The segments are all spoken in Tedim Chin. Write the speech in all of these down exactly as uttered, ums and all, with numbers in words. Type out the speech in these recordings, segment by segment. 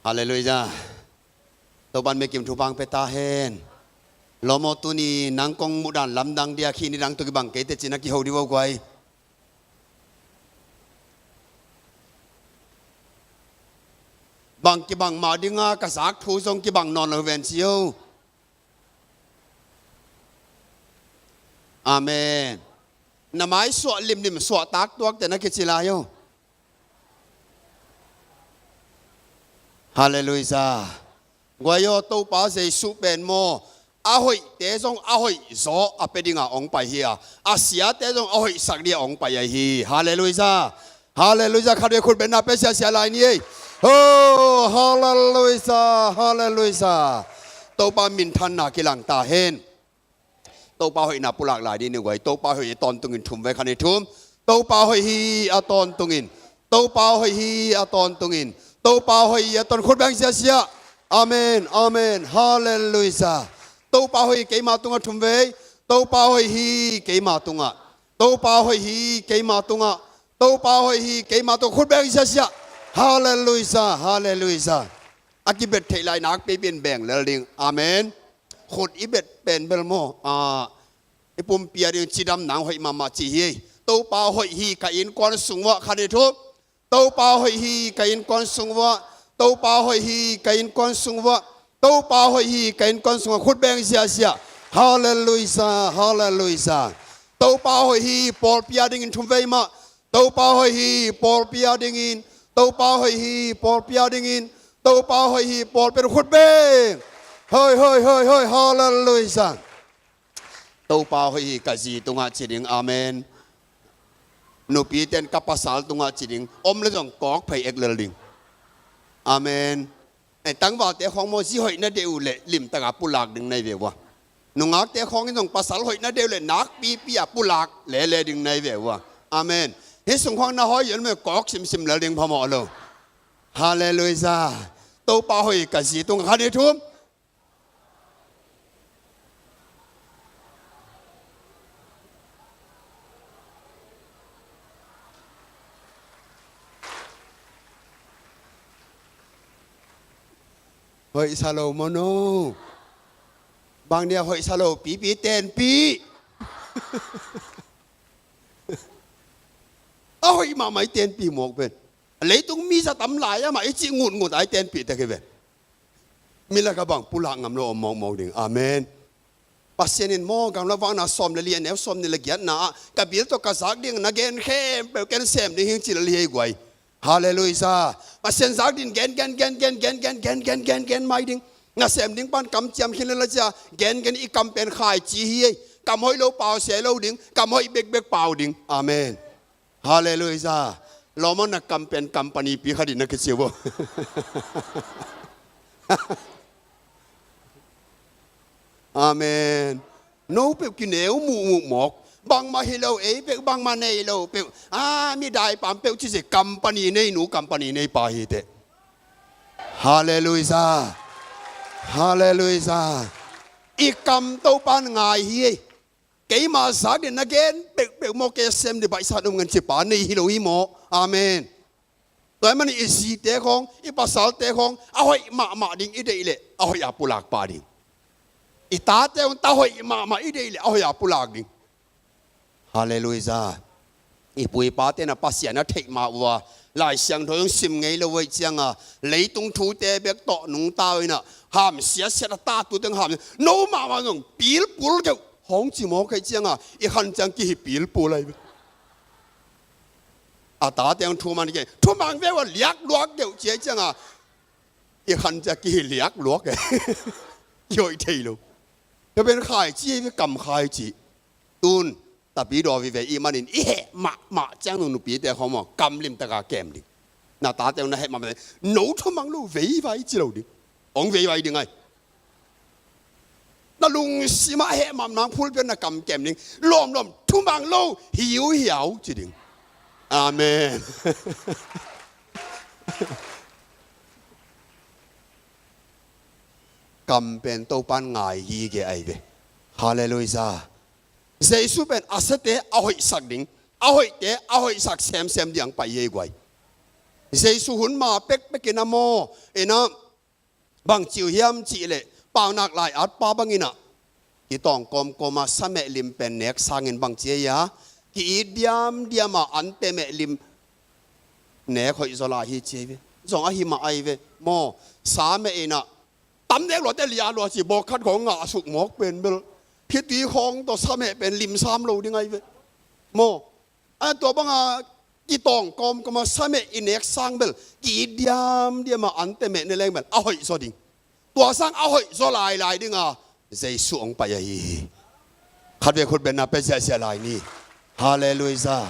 Halleluiah. Topan mekim thupha pia ta hen. Lawm aw, tuni nang kong muhdan lamdang dia khi nidang tawh kibang kei teh ci-in a kiho dih vo guai. Bang kibang mah dinga ka zak thu zong kibang nawn lo hi ven ci o. Amen. Na mai suah limlim, suah taktuak teh na kici lai o. Halleluiah. Guai aw, Topa Jesuh pen maw, a hoihte zong a hoih zaw a pia dinga hong pai hi a, a siate zong a hoihsak dinga hong pai ahi hi. Halleluiah. Halleluiah. Khatvei khut bengna pia siasia lai ni ei. Oh, halleluiah, halleluiah. Topa minthanna kilang ta hen. Topa hoihna pulak lai dih ni guai. Topa hoih hi a tawntungin thum vei, khat, nih, thum. Topa hoih hi a tawntungin. Topa hoih hi a tawntungin. Topa hoih hi a tawn, khut beng siasia. Amen, amen. Halleluiah. Topa hoih hi keima tungah, thum vei. Topa hoih hi keima tungah. Topa hoih hi keima tungah. Topa hoih hi keima tungah, khut beng siasia. Halleluiah, halleluiah. A kibet theih lai nakpipi in beng lel ding. Amen. Khut i bet pen bel maw, a, i pumpi a ding cidam nang hoih mahmah ci hi. Topa hoih hi ka innkuan sung uah, khat, nih, thum. Topa hoih hi ka innkuan sung uah. Topa hoih hi ka innkuan sung uah. Topa hoih hi ka innkuan sung uah, khut beng siasia. Halleluiah, halleluiah. Topa hoih hi pawlpi a dingin, thum vei mah. Topa hoih hi pawlpi a dingin. Topa hoih hi pawlpi a dingin. Topa hoih hi pawlpi a dingin, khut beng. Hoih, hoih, hoih, hoih, halleluiah. Topa hoih hi ka zi tungah ci ding. Amen. Nupite in ka pasal tungah ci ding. Om leh zong kawk phei ek lel ding. Amen. Ei, tangvalte khawng maw, zi hoih na deih uh leh limtaka pulak ding na hi ve ua. Nungakte khawng in zong pasal hoih na deih uh leh nakpipi a pulak lele ding na hi ve ua. Amen. Hih sung khawng na hoih uh leh kawk simsim lel ding, phamawh lo. Halleluiah. Topa hoih hi ka zi tungah, khat, nih, thum. Hoihsa lo maw no? Bang dia hoihsa lo pipi tenpih. A hoih mahmah i tenpih mawk pen. Leitung mi za tam lai amah i cih ngutngut a i tenpih tek hi ven. Mi lakah bang pulak ngam lo om mawkmawk ding. Amen. Pasian in maw, Gamla Vanna sawm le li, a neu sawmnih le giatna ah, ka bil tawh ka zak ding na gen khempeuh ken sem ding hi ing ci lel hi ei guai. Halleluiah. Pasian zak ding gen, gen, gen, gen mai ding. Na sem ding pan kamciam khin lel a cia, gen, gen, i kam pen khaici hi ei. Kam hoih lo pau se lo ding, kam hoih bekbek pau ding. Amen. Halleluiah. Lawm aw, na kam pen company pi khat in na kici vo. Amen. No peuh kineu muhmuh mawk. Bangmah hi lo, ei peuh bangmah nei lo peuh. A, mi daipam peuh ci se, company nei nu, company nei pa hi teh. Halleluiah. Halleluiah. I kam Topan ngai hi ei. Keima zak ding na gen peuhpeuh maw, kei sem ding baihsa om ngen ci pa nei hi lo hi maw. Amen. Tua ahih manin i zite khawng, i pasalte khawng, a hoih mahmah ding i deih leh, a hoih a pulak pah ding. I tate khawng ta hoih mahmah i deih leh, a hoih a pulak ding. Halleluiah. I pu i pate na Pasian a theih mah uh a, Lai Siangtho zong sim ngei lo uh ahih cianga, leitung thute bek tawh nungta uh inah, ham siatsiat a, tatute ham, no mahmah zong pilpul keuh hong ci mawk ahih cianga, i khan ciang kihi pilpul ahi. A tate hong thumang kei, thumang ve ua, liak luak keuh ci ahih cianga, i khan ciang kihi liak luak e. I hoih thei lo. Tua pen khaici ahi ve, kam khaici. Tun, tapidaw vive i hih manin, i heh mahmah ciang nung nupite khawng maw, kam limtaka kem ding. Na tate uh na heh mahmah, no thumang lo veivai ci lo ding. Hong veivai ding ahi. Na lungsim ah heh mahmah phulpia na kam kem ding. Lawmlawm, thumang lo, hiuhiau ci ding. Amen. Kam pen Topan ngai gige ahi ve. Halleluiah. Jesu pen a siate a hoihsak ding, a hoihte a hoihsak semsem ding hong pai hi ei guai. Jesu hun ma pekpek in a maw, in a bang ci uh hiam cih leh, Paunak lai-at pa bang in a, kitawng kawmkawm a sa meh lim pen nek sangin bang ci a, ki-it diamdiam a ante meh lim nek hoih zaw lai hi ci a hi ve. Zong ahi mah ahi ve maw. Sa meh in a tam nek lua te lia lua ci, bawk khat khawng ngah suk mawk pen bel, khitui khawng tawh sa meh pen lim sam lo ding ahi ve maw. A tua bang a kitawng kawmkawm a sa meh i nek sang bel, ki-it diamdiam a ante meh ne leng bel a hoih zaw ding. Tua sang a hoih zaw lailai ding a Jesu hong pai ahi hi. Khatvei khut bengna pia ziahziah lai ni. Halleluiah.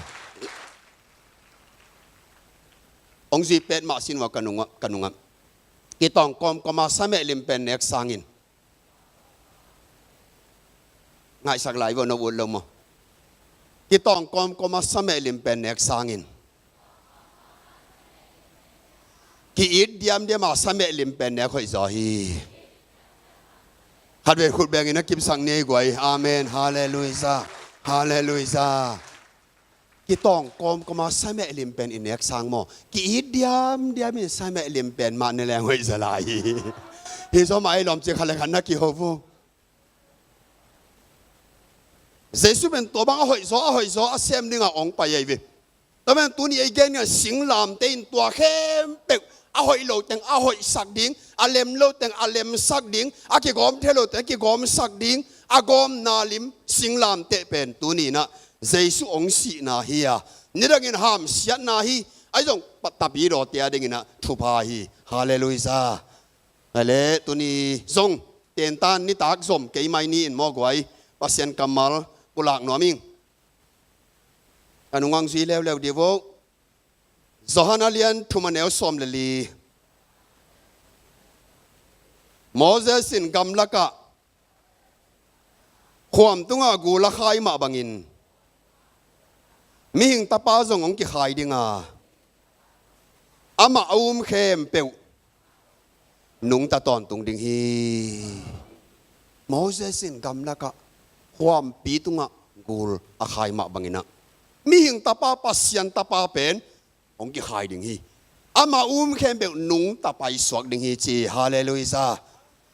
Hong zui pet mah sin ua ka nungah, ka nungah. Kitawng kawmkawm a sa meh lim pen nek sangin. Ngaihsak lai vo, no ut lo maw. Kitawng kawmkawm a sa meh lim pen nek sangin, ki-it diamdiam a sa meh lim pen nek hoih zaw hi. Khatvei khut beng in a kipsak ni ei guai. Amen. Halleluiah. Halleluiah. Kitawng kawmkawm a sa meh lim pen i nek sang maw, ki-it diamdiam in sa meh lim pen mah ne leng hoih zaw lai hi. Hi zaw mah ei lawm ci khat le khat na kiho vo. Jesu pen tua bang a hoih zaw, a hoih zaw a sem ding a hong pai ahi ve. Tua pen tuni ei gen ngian, singlamteh in tua khempeuh, a hoih lo teng a hoihsak ding, a lem lo teng a lemsak ding, a kigawm thei lo teng a kigawmsak ding, a gawmna lim singlamteh pen tuni in a Jesu hong sihna hi a, nidangin hamsiatna hi. Ahi zong pa- tapidawte a dingin a thupha hi. Halleluiah. Ahi leh tuni zong tentan nitak zom kei mai ni in maw guai, Pasian kammal pulak nuam ing. Ka nungah zui leuleu di vo. Johan a lian thum a neu sawm le li. Moses in gamlakah khuam tungah gul a khai mah bangin, mihing tapa zong hong kikhai ding a, amah a um khempeuh nungta tawntung ding hi. Moses in gamlakah khuampi tungah gul a khai mah bangin a, mihing tapa, Pasian tapa pen hong kikhai ding hi. Amah um khempeuh nungta paisuak ding hi ci. Halleluiah.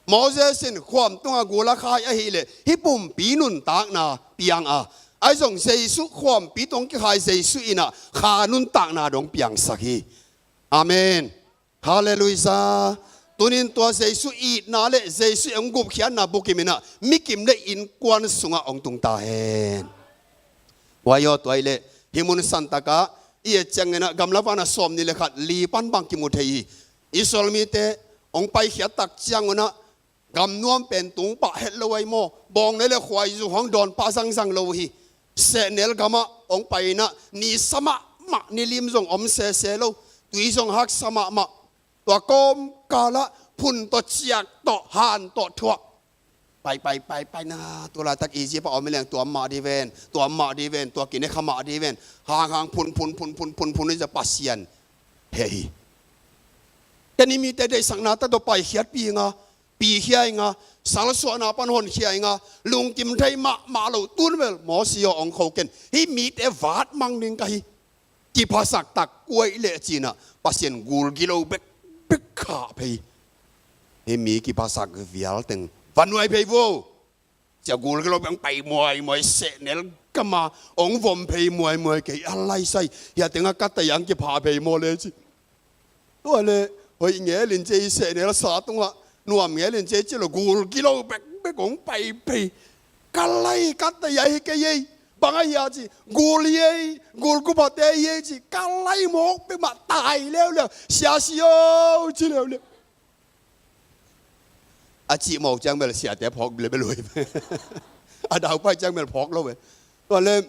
Moses in khuam tungah gul a khai ahih leh hih pumpi nuntakna piang a, ahi zong Jesu khuampi tung kikhai Jesu in a kha nuntakna dong piangsak hi. Amen. Halleluiah. Tunin tua Jesu itna le Jesu hong gupkhiatna bukim in a mikim le innkuan sungah hong tung ta hen. Huai aw, tua ahih leh hih mun santak ah i et ciangin a gamla van a sawm nih le khat li pan bang kimu thei hi. Israel mite hong paikhiat tak ciangun a gamnuam pen tung pah het lo ahi maw. Bawng nei le khuaizu hong dawn pah zangzang lo hi. Sehnel gamah hong pai in a, ni sa mahmah, ni lim zong om sese lo, tui zong haksa mahmah. Tua kawmkal ah phun tawh, ciak tawh, han tawh thuah. Pai, pai, pai, pai na, tu laitak Egypt a om hi leng tua mah di ven, tua mah di ven, tua kine kha mah di ven. Hang hang phun, phun, phun, phun, phun, phun, i za Pasian heh hi. Ken i mite deihsakna tak tawh paikhiatpih ing a, pikhia ing a, salsuahna pan honkhia ing a, lungkim thei mahmah lo. Tun bel Mosi aw, hong kho ken, hih mite vat mang ding ka hi. Kiphasak tak kuaih leh ci in a, Pasian gul gilo bekbek khah phei. Hih mi kiphasak vial teng va nuai phei vo. Cia gul gilo bek hong pai muaimuai, sehnel gam a hong vom phei muaimuai kei a, lai sai. Hiah teng a ka tei a hong kiphah phei maw le ci. Tua leh hoih ngelin ci ei, sehnel sa tungah nuam ngelin ci ei ci lo, gul gilo bekbek hong pai phei. Ka lai, ka tei a hi kei ei. Bang a hia ci, gul hi ei, gul kuphate hi ei ci. Ka lai mawk pek mah, tai leuleu. Sia si o ci leuleu. A cih mawk ciang bel siate phawk bel bel uh hi. A daupai ciang bel phawk lo ve. Tua leh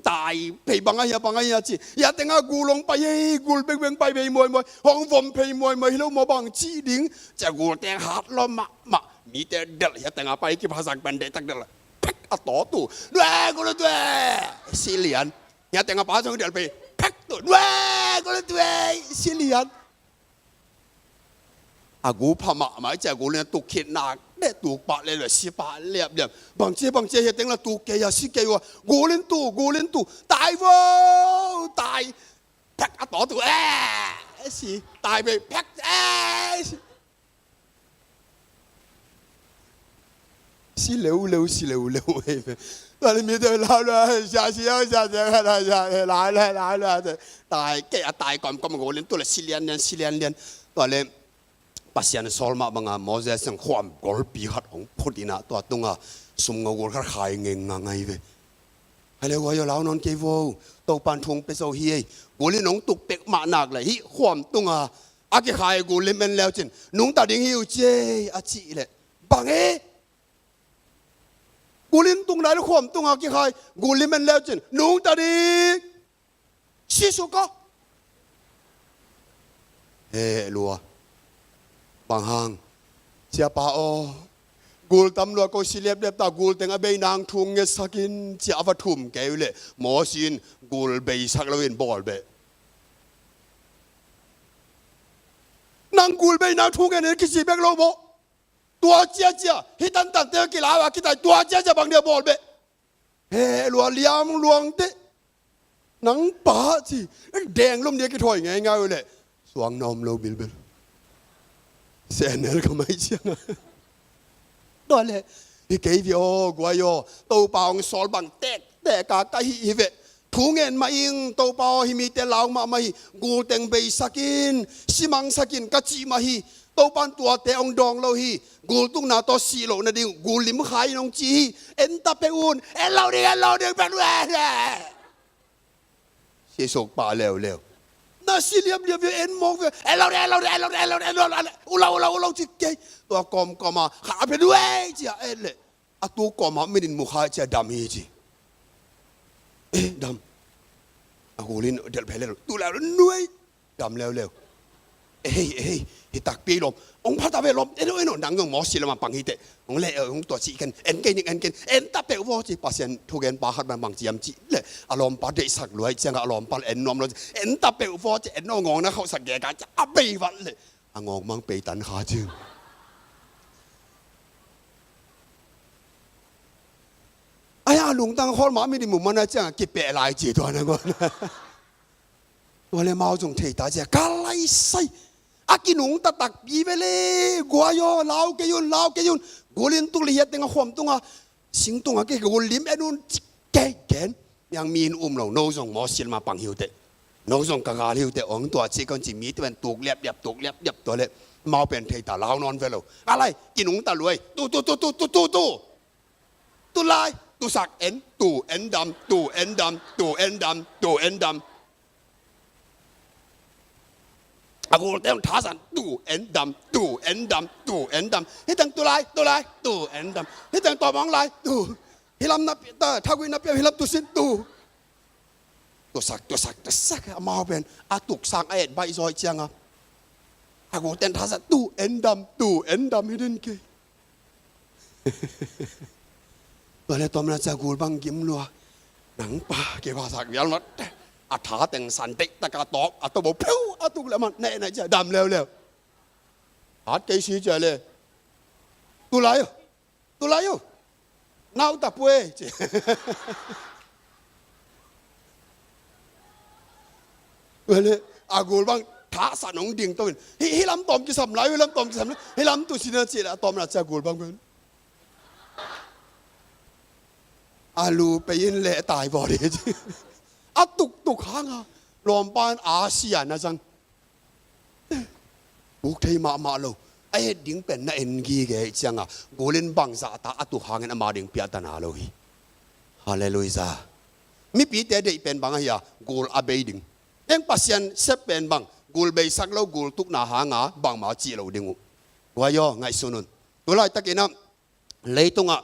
tai phei, bang a hia, bang a hia ci. Hiah teng a gul hong pai ei, gul bekbek hong pai phei muaimuai, hong vom phei muaimuai hi lo maw, bang ci ding. Cia gul teng hat lua mahmah. Mite delh, hiah teng a pai kiphasak pen deihtak delh. Phek a tawt uh. Due, gul due. Si lian. Hiah teng a pa zong delh phei. Phek tuh. Due, gul due. Si lian. A gul pha mahmah, i cia gul in a tuk khit nak deh, tuk pah leh leh si pah liapliap. Bang ci, bang ci, hiah teng la tuk kei a, si kei ua. Gul in tuh, gul in tuh. Tai vo, tai. Phek a tawt uh, eh. si, tai bei phek, eh, si. Si leuleu, si leuleu, eh. Tua le mite lau le, sia, sia, sia, sia, sia, sia, lau le, lau le, tai, kei a tai kawmkawm gol in, tua le si lianlian, si lianlian. Tua le Pasian sawl mah banga Moses in khuam golpi khat hong phut inah tua tunga sumngo gol khat khai ngengngang ahi ve. Hale, guai aw, lau nawn kei vo. Topan thu hong pia zo hi ei. Gul in hong tuk pek mah nak le hih khuam tunga a kikhai gul lim en leu cin nungta ding hi uh ci ei a cih leh, bang e? Gul in tung nai le khuam tunga kikhai gul lim en leu cin nungta ding. Sisuk a. He lua. Bang hang? Siapa aw, gul tam lua ko si liapliap ta, gul teng a bei nang thu ngetsak in, ci a va thum kei uh leh Moses in gul beisak lo in bawl beh. Nang gul bei nang thu ngen in kici bek lo maw? Tua ciacia, hih tantan te kilau a kitai, tua ciacia bang dia bawl beh. He lua, liam luang teh. Nang pa ci, deng lum dia kithawi ngeingai uh leh suang na om lo bilbil. Senel ka mai ciang a. Tua le, hi kei ve aw, guai aw, Topa hong sawl bang tektek a ka hih hi ve. Thu ngen mah ing, Topa aw, hih mite lau mahmah hi, gul teng beisak in, simangsak in ka cih mah hi. Topan tuate hong dawng lo hi. Gul tukna tawh sih loh nading gul lim khai in hong ci hi. En ta peuh un, en lo ding, en lo ding, peuh un. Sisuk pah leuleu. Na si liamliam ve, en mawk ve, en lo ding, en lo ding, en lo ding, en lo ding, en lo ding, en lo ding, en lo ding, en lo ding, en lo ding, ci kei. Tua kawmkawm a khat a pia nuai ci a et leh, a tu kawm a min in mu kha ci a dam hi ci. Eh, dam. A gul in delh phei lel. Tu lel nuai. Dam leuleu. Ehei, ehei, hi takpi lawm. Hong pha ta ve lawm. Eno, eno, nang zong Moses lam a pang hi teh. Hong leh, hong tua cih ken. En kei ning, en ken. En ta peuh vaw ci, Pasian thugenpa khat bang bang ciam cih leh, a lawmpa deihsak luai ciang a lawmpa en nuam lo ci. En ta peuh vaw ci, en nawn ngawng na khauhsak gek a ci a bei vat leh, a ngawng mang pei tan kha cing. Ai a lungtang khawl ma mi di mu man a ciang a kipeh lai ci tua na ngawng. Tua le mau zong thei ta cia, ka lai sai. A kinungta takpi ve le, guai aw, lau kei un, lau kei un. Gul in tuk le hiat teng a khuam tunga, sing tunga kei gul lim en un, ci kei gen. Miang mi in um lo, no zong Moses lam a pang hi uh teh. No zong ka gal hi uh teh, hong tua ci kon ci mi te pen tuk liapliap, tuk liapliap tua le. Mau pen thei ta, lau nawn ve lo. A lai, kinungta luai. Tu, tu, tu, tu, tu, tu, tu. Tu lai, tu sak en, tu en dam, tu en dam, tu en dam, tu en dam. A gul teng thasan, tu en dam, tu en dam, tu en dam. Hih teng tu lai, tu lai, tu en dam. Hih teng tawm hong lai, tu. Hih lam na pi, ta, thagui na pi, hih lam tu sin, tu. Tu sak, tu sak, tu sak, amau pen a tuk sang a et baih zaw ciang a. A gul teng thasan, tu en dam, tu en dam, hi den kei. Tua le tawm na cia gul bang gim lua. Nang pa, kei va sak vial not. A tha teng san deih taka tawp, a to bo pheu, a tuk le man, ne, ne, cia dam leuleu. Hat kei si cia le. Tu lai uh. Tu lai uh. Nau ta pue, ci. Tua le, a gul bang, thasan hong ding to in. Hih, hih lam tawm kisam lai, hih lam tawm kisam lai. Hih lam tu sin a ci le, a tawm na cia gul bang pen. A lu pei in leh tai vawt hi ci. A tuktuk hang a, lawmpa in a sia na zang. Buk thei mahmah lo. A et ding pen na en gige ciang a, gul in bangzah ta a tuk hangin ama ding piah ta na lo hi. Halleluiah. Mipite deih pen bang ahi a, gul a bei ding. Eng Pasian sep pen bang, gul beisak lo, gul tukna hang a, bangmah cih lo ding uh. Guai aw, ngaihsun un. Tu laitakin a, leitungah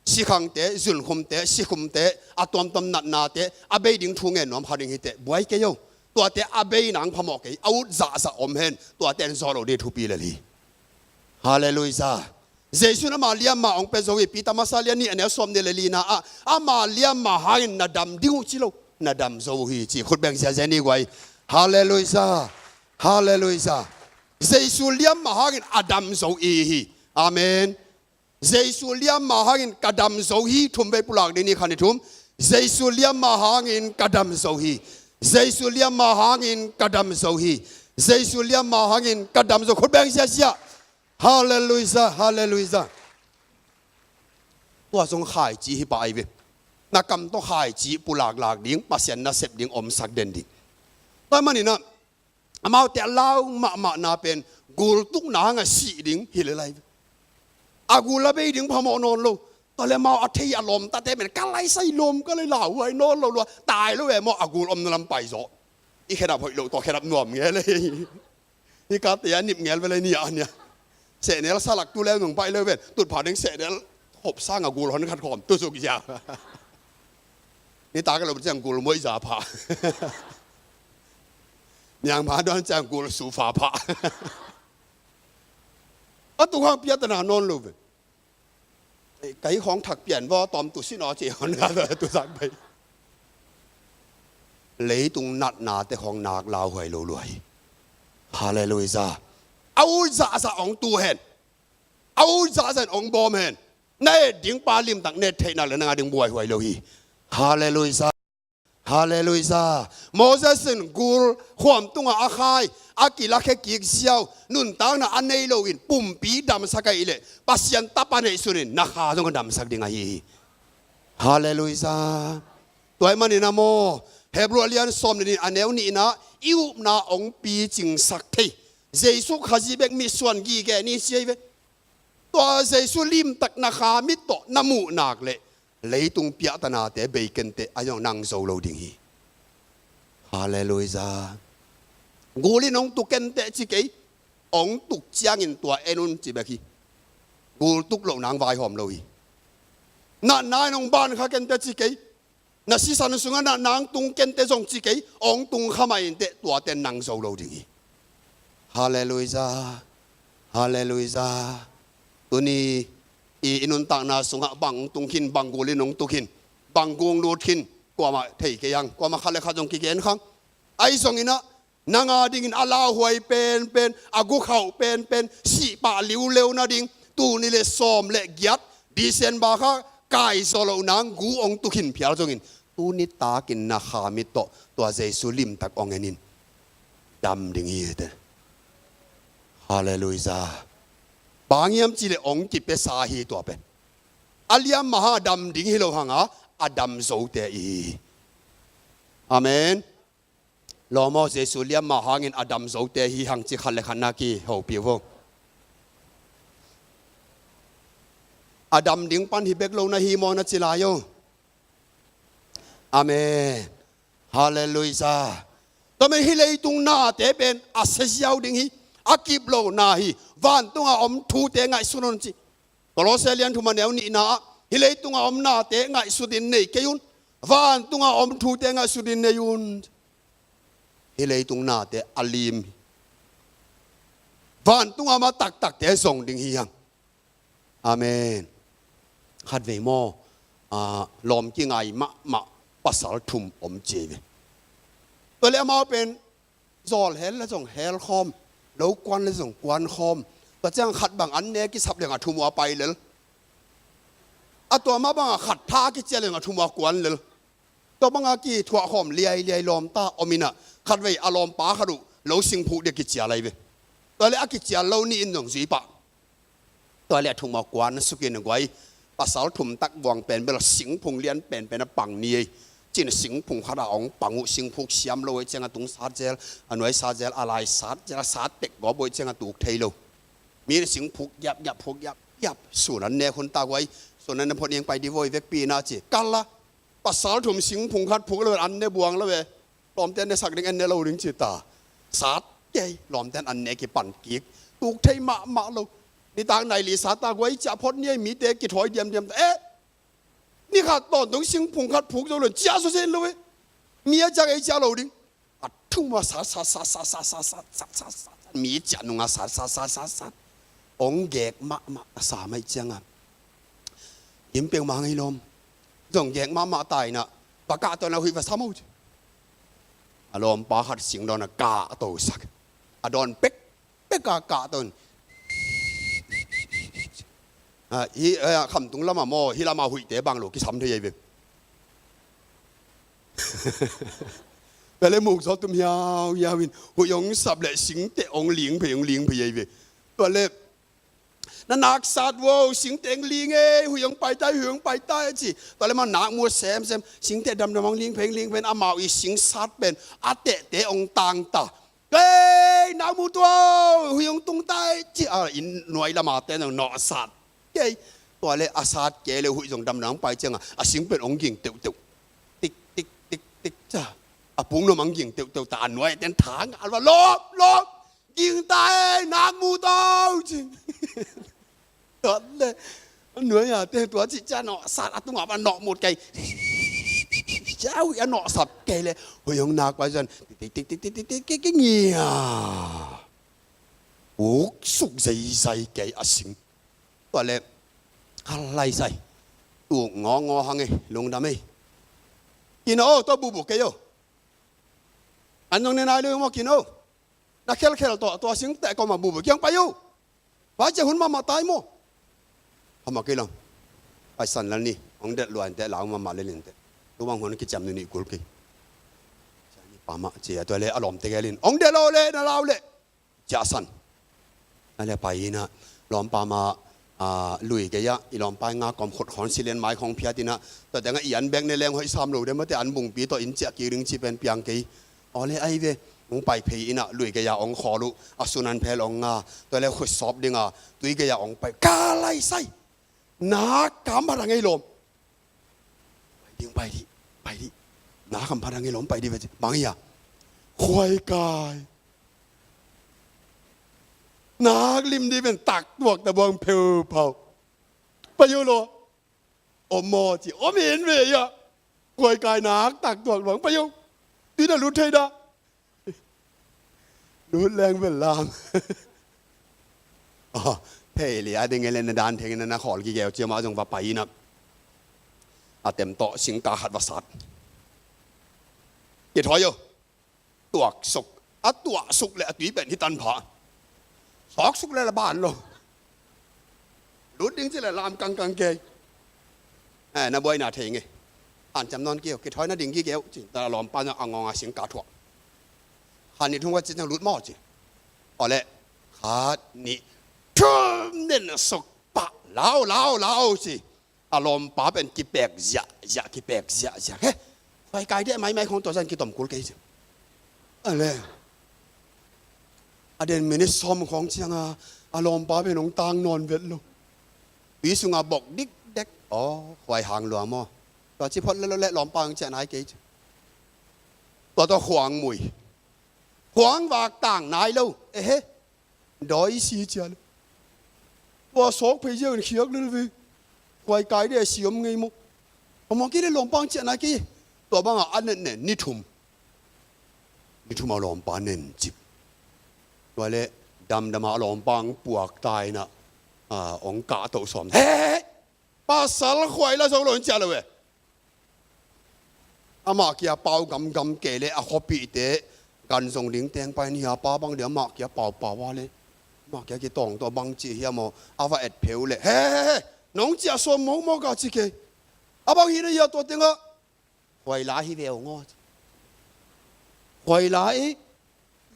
sikhangte, zunkhumte, sikhumte, a tuamtuam natnate, a bei ding thu ngen nuam kha ding hi teh, buai kei o. Tuate a bei nang phamawh kei, a ut zahzah om hen, tuate en zawh lo ding thupi lel hi. Halleluiah. Jesu in ama liamma hong pia zo hi, Peter masa lian nih a neu sawm nih le lina ah, ama liamma hangin na dam ding uh ci lo, na dam zo uh hi ci, khut beng ziazia ni guai. Halleluiah. Halleluiah. Jesu liamma hangin a dam zo i hi. Amen. Jesu liamma hangin ka dam zo hi, thum vei pulak ding ni khan i thum. Jesu liamma hangin ka dam zo hi. Jesu liamma hangin ka dam zo hi. Jesu liamma hangin ka dam zo. Khut beng siasia. Halleluiah, halleluiah. Tua zong khaici hi pah ahi ve. Na kam tawh khaici pulaklak ding, Pasian nasep ding, omsak den ding. Tua maninah amaute a lau mahmahna pen gul tukna hanga sih ding hi lel ahi ve. A gul a bei ding phamawh nawn lo. Tua le amau a thei a lawmtate pen ka lai sai lawm, ka lai lauhuai nawn lo lua. Tai lo e maw, a gul omna lam pai zaw. I khedap hoih lo, tua khedap nuam ngel e. Hi kate a nip ngel vele ni a nia. Sehnel salak tu leu nung pai leu ven. Tutpha ding sehnel hop sanga gul hon khat khawm tu suk zia. Nitak lo ciang gul muai za pha. Niang pha don ciang gul su pha pha. A tu khang piatana nawn lo ve. Kai khawng thak pian vaw tawm tu sin aw ci hon ka tu sak pai. Leitung natnate khawng nak lauhuai lo luai. Halleluiah. A ut zahzah ong tu hen. A ut zahzah ong bawm hen. Na et ding pa limtak na et theihna le na ngah ding buaihuai lo hi. Halleluiah. Halleluiah. Moses in gul khuam tungah a khai, a kilakhia kik ziau, nuntakna a nei loin pumpi damsak ahih leh Pasian tapa neihsunin na kha zong a damsak ding ahi hi. Halleluiah. Tua ahih manin a maw, Hebrew a lian sawm le nih a neu nihna, i upna hong picingsak thei Jesu Khazih bek mitsuan gige ni ci ahi ve. Tua Jesu limtak na kha mit tawh na muh nak leh leitung piahtanate bei kenteh a zong nang zo lo ding hi. Halleluiah. Gul in hong tuk kenteh ci kei, hong tuk ciangin tua en un ci bek hi. Gul tuk loh nang vaihawm lo hi. Natna in hong ban kha kenteh ci kei, na sisan sungah natna hong tung kenteh zong ci kei, hong tung kha mah inteh tuate nang zo lo ding hi. Halleluiah. Halleluiah. Tuni i, i nuntakna sungah bang tung khin, bang gul in hong tuk khin, bang gung lut khin, kuamah thei kei hang, kuamah khat le khat zong kigen khang. Ahi zonginah nang a dingin a lauhuai penpen, a gukhauh penpen, sihpah liuleu nading, tul nih le sawm le giat December kha kaizaw loh nang gu hong tuk khin phial zongin, tu nitakin na kha mit tawh tua Jesu limtak hong en in. Dam ding hi te. Halleluiah. Bang hiam cihleh hong kipiasa hi tua pen. A liamma hang a dam ding hi lo hanga, a dam zote i hi. Amen. Lawm aw, Jesu liamma hangin a dam zote hi hang ci khat le khat na kihopih uh. A dam ding pan hi bek lo na hi maw na ci lai uh. Amen. Halleluiah. Tua manin hih leitung nate pen a sia ziau ding hi, a kip lo na hi, vantunga om thute ngaihsun un ci. Kolose lian thum a neu nihna ah, hih leitunga om nate ngaihsutin nei kei un, vantunga om thute ngaihsutin nei un. Hih leitung nate a lim hi. Vantunga om a taktakte zong ding hi hang. Amen. Khatvei maw, ah, lawm kingai mahmah pasal thum om ci hi ve. Tua le amau pen zawl hel le zong hel khawm, lo kuan le zong kuan khawm. Tua ciang khat bang an ne kisap leng a thum uh a pai lel. A tua mah bangah khat tha a kicial leng a thum uh a kuan lel. Tua banga kithuah khawm liailiai lawmta om inah, khatvei a lawmpa khat uh lo singphuk ding a kicial ahi ve. Tua le a kicial lo ni in zong zui pah. Tua le a thum uh a kuan sukin a guai, pasal thum tak buang pen bel singphung lian penpen a pang ni ei. Cin singphung khat a hong pang uh, singphuk siam lo ei ciang a tung sat zel, a nuai sat zel, a lai sat zel, a sat tek gawp uh ei ciang a tuk thei lo. Mi in singphuk giap giap, phuk giap giap, sun an nek hun ta guai, sun an ne phot ing pai di voi vekpi na ci. Kal a, pasal thum singphung khat phuk lo, an ne buang lo e. Lawmte an ne sak ding, an ne lo ding ci ta. Sat kei, lawmte an ne kipan kik. Tuk thei mahmah lo. Nitak nai li sat ta guai ciah phot ni ei, mite kithawi diamdiam ta. Eh, ni khat tawntung singphung khat phuk zo lo, ciah sawsen lo e. Mi a ciah ei ciah lo ding. A thum a sat sat sat sat sat sat sat sat sat sat. Mi ciah nunga sat sat sat sat sat. Hong gek mahmah a sa mai cianga. Kim peuhmah ngei lawm. Zong gek mahmah ta inah. Pa kah tawn a huih va sam o ci. A lawmpa khat sing dawn a kah to sak. A dawn pek pek a kah tawn. Ah, hi, eh, khamtung lama maw, hi lama huihte bang lo kisam thei ei ve. Tua leh muk zaw tum hiauhiau in huih hong sap leh singteh hong ling phei, hong ling phei ei ve. Tua leh na nak sat vo, singteh hong ling ei, huih hong paitai, huih hong paitai ci. Tua leh amah nak mu semsem, singteh damdam hong ling phei, hong ling phei in amau i sing sat pen a tehte hong tangta. Ei, nak mu tua, huih hong tungtai ci a, inn nuai lam a ten zong nawh sat kei. Tua leh a sat kei leh huih zong damdam hong pai ciangah a sing pen hong ging teuhteuh. Tik tik tik tik ca. A pung nuam hong ging teuhteuh ta, a nuai ten thang a lua, lawp lawp, ging ta ei, nak mu tua ci. Tua leh a nuai a te tua ci ciang nawh sat, a tungah pan nawh mut kei. Cia huih a nawh sap kei leh huih hong nak pai zan tik tik tik tik tik tik ngia. Uk suk zeizai kei a sing. Tua leh ka lai sai. Uk ngawngawng hang ei, lungdam ei. Kin o, tua bubu kei o. An zong ne nai lo maw, kin o. Na khelkhel tawh tua singteh kawmah bubu kiang pai o. Vai cia hun mahmah tai maw. Amah kei lam. Paisan lal ni hong delh luan teh, lau mahmah lel in teh. Tua bang hun kiciam nu nih kul kei. Cia ni pa mah cia, tua leh a lawmte gel in hong delh lo leh na lau leh. Ciahsan. A leh pai in ah lawmpa mah, a, lui kei ah, i lawmpa i nga kawm khut khawng silen mai khawng phiat in ah, tua tengah i an bek ne leng hoih sam lo de, mate an bungpi tawh in ciah kik ding ci pen piang kei. Aw leh ai ve, hong pai phei in ah, lui kei ah hong khawl uh, a sun an phel hong nga, tua leh khut sawp ding a tui kei ah hong pai, ka lai sai. Nak kam pha dang ei lawm. Pai ding, pai dih, pai dih. Nak kam pha dang ei lawm, pai dih ve. Bang hi a? Khuaikai. Nak lim dih ven, tak tuak ta buang pheuphau. Pai uh law. Om maw ci, om in ve hi a. Khuaikai nak tak tuak luang, pai uh. Tui na lut thei dah. Lut leng bel lam. Aw, thei leh a ding e leh na dan theng in na khawl kigeu cia mah zong va pai in ah. A tem tawh singka khat va sat. Kithawi uh. Tuak suk. A tuah suk leh a tui pen hi tan pha. Sawk suk leh la ban lo. Lut ding ci leh lam kangkang kei. Eh, na buaina thei nge. Hanciam nawn kei uh, kithawi na ding kigeu ci. Tua lawmpa in a ngawng a singka thuah. Khat nih thum khat ci ciang lut maw ci. Aw leh khat nih thum nen a suk pah, lau lau lau ci. A lawmpa pen kipek ziahziah, kipek ziahziah. He, khuaikai deh maimai khawng tua zan kitom kul kei ci. A leh a den minit sawm khawng ciangah a lawmpa pen hong tang nawn vet lo. Tui sungah bok dikdek. Aw, khuai hang lua maw. Tua ci phot leh lo leh lawmpa hong ciah nai kei ci. Tua tawh khuang mui. Khuang vak tang nai lo. Ehe. Dawi si cia leh. Tua sawk phei ziau in khiak lel ve. Khuaikai deh si om ngei maw. A mawk kei leh lawmpa hong ciah nai kei. Tua bangah a nen nen ni thum. Ni thum a lawmpa nen cip. Tua leh damdam a lawmpa hong puak ta in ah, a, hong kahtoh sawm. He! Pasal khuai la zo lo in ciah lo e. Amah kia pau gamgam kei leh a khuapihte gan zong ding teng pai ni a, pa bang ding amah kia paupau a leh. Amah kia kitawng tawh bang ci hiam aw, a va et pheu leh. He, he, he, nong ciah sawm mawkmawk a ci kei. A bang hi na hia tua tengah. Khuaila hi ve ung aw. Khuaila i,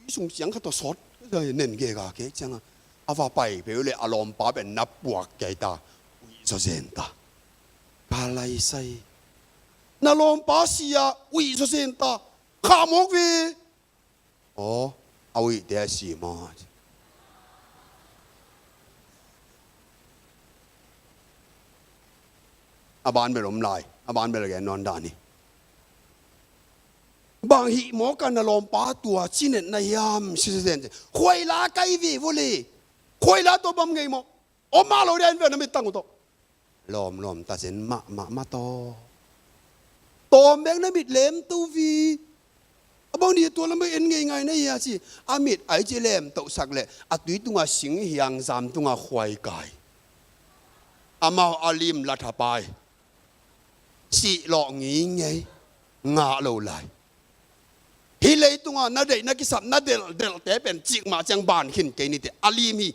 i sung ciang khat tawh sawt nen gega kei ciangah a va pai phei uh leh a lawmpa pen na puak kei ta. Uih zaw zen ta. Ka lai sai. Na lawmpa si a uih zaw zen ta. Kha mawk ve. Aw, a uihte a si maw. A ban bel om lai, a ban bel gen nawn dan hi. Bang hih mawk a na lawmpa tua cinetna hiam, si zen zen. Khuaila kai ve vua le. Khuaila tua bang ngei maw. Om mah lo dia in ve na mit tang uh tawh. Lawmlawm ta zen mahmah mah tawh. Tawm bek na mit lemto vi. A bang dih tua lam bek en ngeingai na hia ci. A mit ai ci lemtohsak leh a tui tungah sing hiang zam tungah khuaikai. Amau a lim la thapai. Cih lawh ngingei. Ngah lo lai. Hih leitungah na deih na kisap na delhdelhte pen cikmah ciang ban khin kei nite. A lim hi.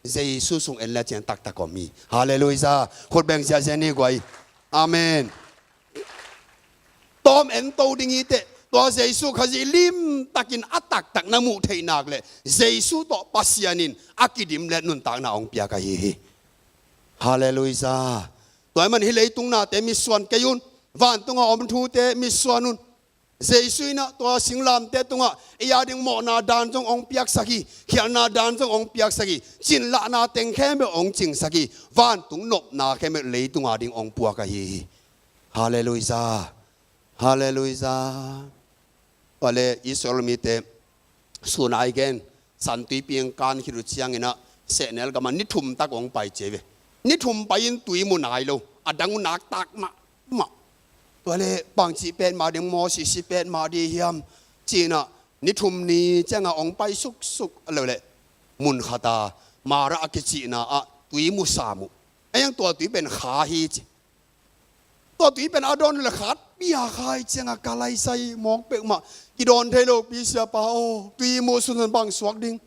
Jesu sung en le ciang taktak om hi. Halleluiah. Khut beng ziahziah ni guai. Amen. Tawm en to ding hi teh. Tua Jesu Khazih limtakin a taktak na muh theih nak leh Jesu tawh Pasian in a kidim le nuntakna hong piak ahi hi. Halleluiah. Tua ahih man hih leitung nate mitsuan kei un. Vantunga om thute mitsuan un. Jesu in ah tua singlamteh tungah ei a ding mawhna dan zong hong piaksak hi. Khialhna dan zong hong piaksak hi. Cinlahna teng khempeuh hong cingsak hi. Vantung nopna khempeuh leitung a ding hong puak ahi hi. Halleluiah. Halleluiah. Tua leh Israel mite sun a i gen, San Tuipi in kan khit uh ciangin ah sehnel gamah ni thum tak hong pai ci ve. Ni thum pai-in tui mu nai lo. A dang uh nak tak mahmah. Tua leh bangci petmah ding, Moses i petmah ding hiam ci-in ah ni thum ni ciangah hong pai suksuk a lo leh mun khat a Mara a kicihna ah tui mu sam uh. Ei ang tua tui pen kha hi ci. Tua tui pen a dawn uh leh khat pia kha hi ciangah ka lai sai mawk peuhmah. Kidawn thei lopi siapa aw, tui muh sunsun bang suak ding.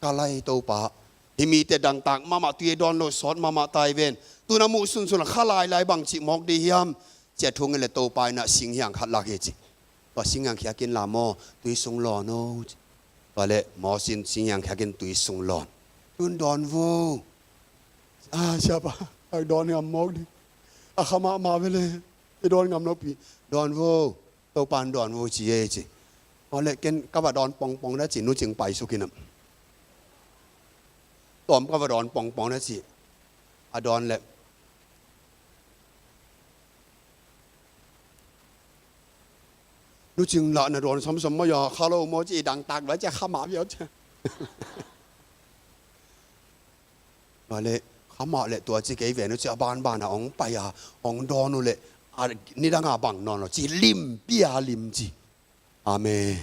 Ka lai Topa, hih mite dangtak mahmah, tui dawn lo sawt mahmah tai ven. Tuna muh sunsun kha lailai bangci mawk ding hiam. Ci-a thung in leh Topa in ah singhiang khat lak hi ci. Tua singhiang khiakin la maw, tui sung lawn o ci. Tua leh Moses in singhiang khiakin tui sung lawn. Tun dawn vo. A siapa, a dawn ngam mawk ding. A kha mahmah ve leh. I dawn ngam lopi. Dawn vo. Topa in dawn vo ci e ci. Tua leh ken ka va dawn pongpong na ci, nu cing pai suk in ah. Tawm ka va dawn pongpong na ci. A dawn leh nu cing lah na dawn samsam mai a kha lo maw ci, i dangtak lo ci a kha mah viau ci. Tua leh kha mah leh tua ci kei ven uh ci a banban a hong pai a hong dawn uh leh a nidang a bang nawn lo ci, limpi a lim ci. Amen.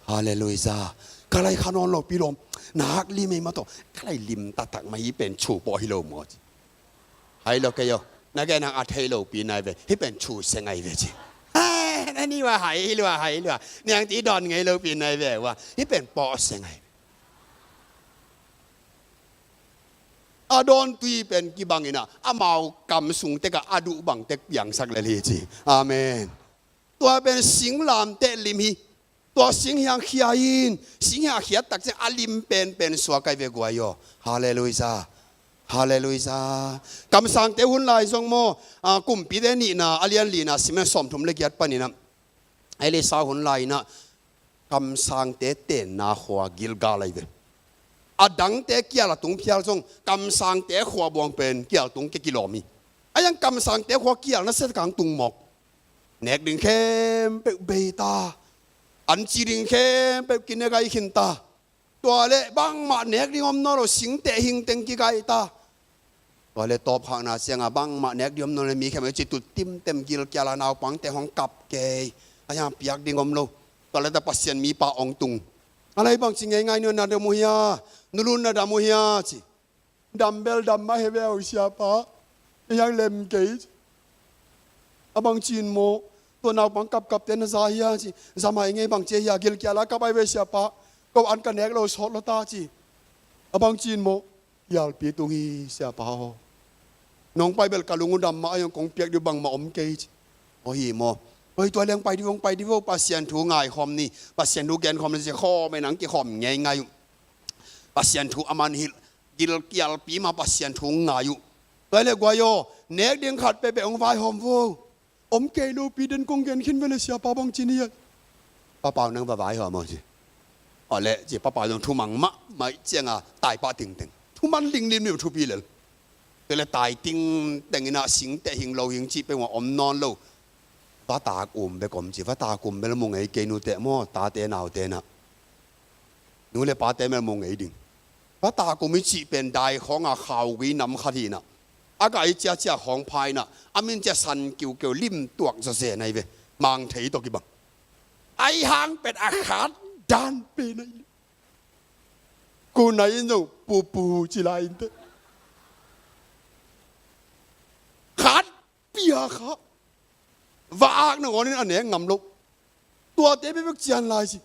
Halleluiah. Ka lai kha nawn lopi lawm. Nak lim ei mah tawh. Ka lai lim taktak mah, hih pen thu pawh hi lo maw ci. Hai lo kei aw. Na gen hang a thei lopi nai ve. Hih pen thu se ngai ve ci. Hai, na ni wa hai, hi lua hai lua. Niang ti dawn ngei lopi nai ve wa. Hih pen pawh se ngai ve. A dawn tui pen kibang in ah amau kam sung tek ah a duh bang tek piangsak lel hi ci. Amen. Tua pen singlamteh lim hi. Tua singhiang khia in, singhiang a khiat tak ciang a lim penpen suak ai ve guai aw. Halleluiah. Halleluiah. Kamsangte hun lai zong maw, a, Kumpite nihna a lian lina simen sawmthum le giat panin ah, Elisha hun lai in ah kamsangte tenna khua Gilgal ai ve. A dangte kial a tung phial zong kamsangte khua buang pen kial tung ke kilawm hi. A iang kamsangte khua kial nasia kang tung mawk. Nek ding khempeuh bei ta. An ci ding khempeuh kinegai khin ta. Tua leh bangmah nek ding om nawn lo, singteh hing teng kigai ta. Tua leh tawpkhakna ciangah bangmah nek ding om nawn lo, mi khempeuh ci tut timtem gilkial a, naupangte hong kap kei. A iang piak ding om lo. Tua leh ta Pasian mipa hong tung. A lai bangci ngeingai nu na dam uh hia? Nulun na dam uh hia ci. Dam bel dam mah hi ve aw siapa. Ei hang lem kei ci. A bangci in maw, tua naupang kapkapte na za hia ci. Za mai ngei, bangci hia? Gilkial a kap ai ve siapa. Ko an ka nek lo sawt lo ta ci. A bangci in maw, hialpi tung hi siapa aw. Nong pai bel ka lung uh dam mah, a iang kong piak ding bangmah om kei ci. Aw hi maw. Oi, tua leng pai dih vo, pai dih vo, Pasian thu ngaikhawm ni. Pasian thu genkhawm ni ci khawm ei nang kikhawm ngeingai uh. Pasian thu a man hilh. Gilkialpi mah Pasian thu ngai uh. Tua leh guai aw, nek ding khat peuhpeuh hong vaihawm vo. Om kei lopi den kong gen khin ve leh siapa bangci ni hia? Papau nang va vaihawm aw ci. Aw leh ci, papau zong thumang mahmah ciangah taipah tingteng. Thuman linglim ni uh thupi lel. Tua leh tai tingteng in ah singteh hing lo hing cih peuhmah om nawn lo. Vatak um bek om ci, vatak um bel mu ngei kei nuteh maw, tate naute nah. Nu le pate mel mu ngei ding. Vatak um i cih pen dai khawngah khaugui nam khat hi nah. A gai ciacia khawng pha in ah, a min ciah San Kiukeu, lim tuak zawzen ai ve. Mang thei tawh kibang. Ai hang pen a khat dan pen ai. Ku nai in zong pupu ci lai in teh. Khat pia kha. Va ak nangawn in a nek ngam lo. Tuate bekbek cian lai ci.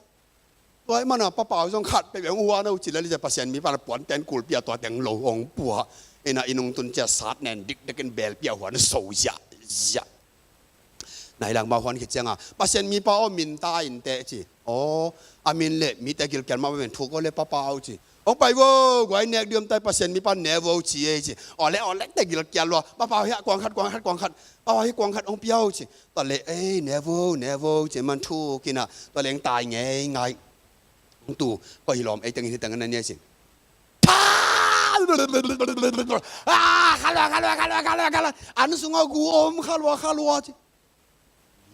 Tua ahih manin ah papau zong khat peuhpeuh hong huan uh ci lel hi ciah, Pasian mipa in ah puanten kulpi a tuate hong lo hong pua. In ah i nungtun ciah sat nen dikdek in belpi a huan so ziahziah. Nai lang mah huan khit cianga, Pasian mipa aw, min ta in teh ci. Aw, a min le mite gilkial mah ven, thuk aw le papa aw ci. Hong pai vo, guai nek diam tai, Pasian mipa ne vo ci ei ci. Aw le, aw le, te gilkial lua. Papa aw hiah kuang khat, kuang khat, kuang khat. Papa aw hiah kuang khat hong pia aw ci. Tua le, ei, ne vo, ne vo ci man thuk inah. Tua le hong tai ngei ngai. Hong tu, koi hi lawm, ei tengin hi tengin na nia ci. Tha! Ah, khalua, khalua, khalua, khalua, khalua. An sungah gu om, khalua, khalua ci.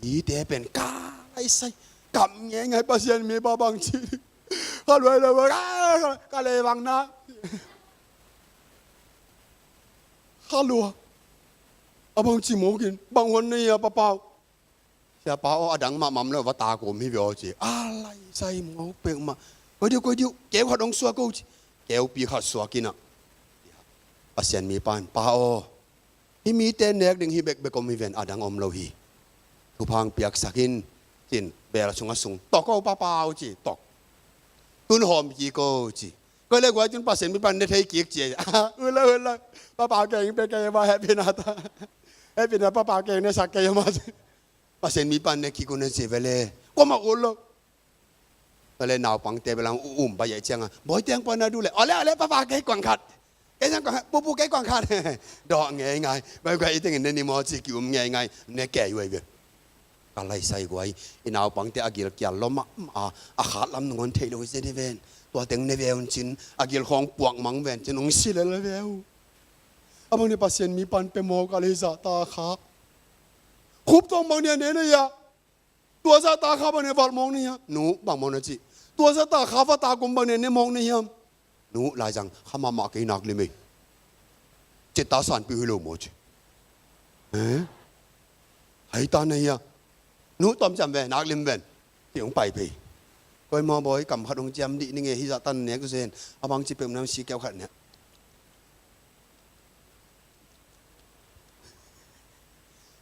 Mite pen ka lai sai. Kam ngei ngai, Pasian mipa bang ci. Khalua, khalua, khalua, ka le bang na. Khalua. A bang ci mawkin, bang huan na hia papa aw. Siapa aw, a dang mah mam lo, va ta kum hi ve aw ci. A lai sai mawk pek mah. Koi diu, koi diu, keu khat hong suak aw ci. Keupi khat suak inah. Pasian mipa in, pa aw, hih mite nek ding hih bekbek om hi ven, a dang om lo hi. Thupha hong piaksak in, ci-in bel sungah sung. Tok aw papa aw ci, tok. Tun hawm kik aw ci. Koi le guai tun Pasian mipa in ne thei kik ci. Ula, ula. Papa keng pe kei ma, happy na ta. Happy na papa keng ne sak kei ma. Pasian mipa in ne kik un na ci ve le. Kua mah ula. Tua le naupangte bel hong um pai cianga, bawi teng pua na du le. Aw le, aw le, papa kei kuang khat. Kei sang kuang khat, pupu kei kuang khat. Dawh ngei ngai. Bai guai i tengin ne ni maw ci, ki um ngei ngai. Ne kei uh ei ve. Ka lai sai guai. I naupangte a gilkial lua mahmah a, a khat lam nung hong thei lo hi zen hi ven. Tua teng ne ve un cin, a gil khawng puak mang ven cin, hong si lel ve uh. A bang ni Pasian mipa in pe maw ka le, zahtakha. Khup tawng bang ni a ne na hia. Tua zahtakha bang ni valh mawk na hia. Nu, bang mawk na ci. Tua zahtakha va ta kum bang ni a ne mawk na hiam. Nu, laizang kha mahmah kei, nak lim ei. Cita sanpih hi lo maw ci. Eh? Hai ta na hia. Nu, tawm ciam ve, nak lim ven. Ci hong pai phei. Koi maw bawi, kam khat hong ciam dih ning e, hih zahtan nek zen. A bang ci peuh nam si keu khat ne.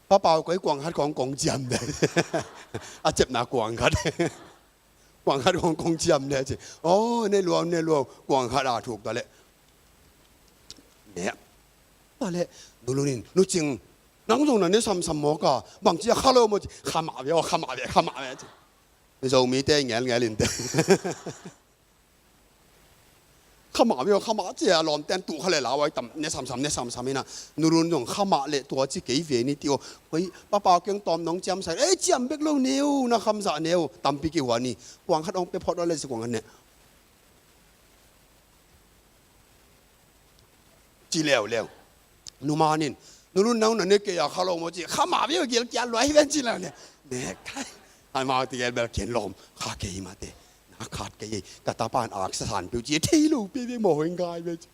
Papa aw, koi kuang khat kong kong ciam de. A cepna kuang khat. Kuang khat kong kong ciam de ci. Aw, ne lua, ne lua, kuang khat a thuk ta le. Ne. Ta le, Nu Lun in, Nu Cing, nang zong na ne samsam mawk a, bang ci a kha lo maw ci, kha mah ve aw, kha mah ve, kha mah ve ci. Zomite ngelngel in te. Kha mah ve aw, kha mah ci a, lawmten tuh kha le lau ai tam, ne samsam, ne samsam ina. Nu Lun zong kha mah le tua ci kei ve ni ti aw. Koi, papa keng tawm nong ciam sai, ei ciam bek lo neu, na kham zah neu, tampi kihuan ni. Kuang khat hong pe phot aw le ci kuang khat ne. Ci leuleu. Nu Man in, Nu Lun nang na ne kei a kha lo maw ci, kha mah ve aw, gilkial lua hi ven ci leuleu. Ne kai. Hai mau ti gel bel ken lawm, kha kei mah te. Na khat kei ei, ka tapa in aksa sanpih uh ci, thei lo pia ve maw hong gai ve ci.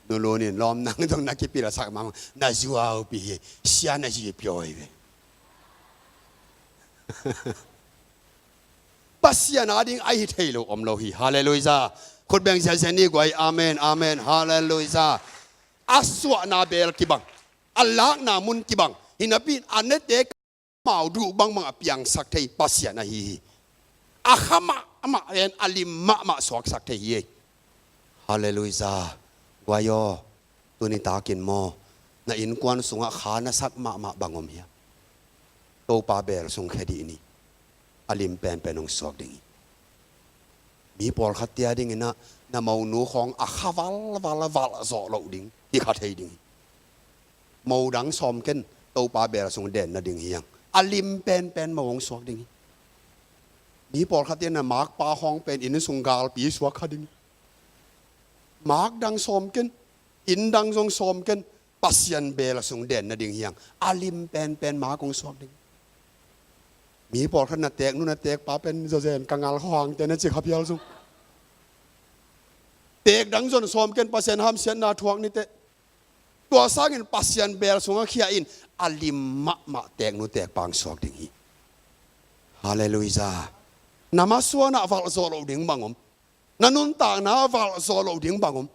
Nu Lun in, lawm nang zong na kipilsak mah, na zuaupi hi, sia na zi pia aw hi ve. Pasian a ding a hi thei lo om lo hi. Halleluiah. Khut beng ziahziah ni guai. Amen, amen. Halleluiah. A suahna bel kibang, a lakna mun kibang. Hi napi in a nete mau duh bangbang a piangsak thei Pasian ahi hi. A kha mahmah ven, a lim mahmah suaksak thei hi ei. Halleluiah. Guai aw, tuni takin maw, na innkuan sungah kha na sak mahmah bang om hiam? Topa bel sung khia dih ni. A lim penpen hong suak ding hi. Mi pawlkhatte a dingin ah, na monu khawng a kha valval a valh zawh loh ding hi kha thei ding hi. Mo dang sawm ken, Topa bel sung den nading hi hang. A lim penpen mo hong suak ding hi. Mi pawlkhatte na makpa khawng pen inn sung galpi suak kha ding hi. Mak dang sawm ken, inn dang zong sawm ken, Pasian bel sung den nading hi hang. A lim penpen mak hong suak ding. Mi pawlkhat na teek nu na teek pa pen zazen ka ngal khuangte na ci kha phial sung. Teek dang zong sawm ken, Pasian hamsiatna thuak ni teh. Tua sangin Pasian bel sungah khia in, a lim mahmah teek nu teek pa hong suak ding hi. Halleluiah. Na masuanah valh zawh loh ding bang om? Na nuntakna ah valh zawh loh ding bang om?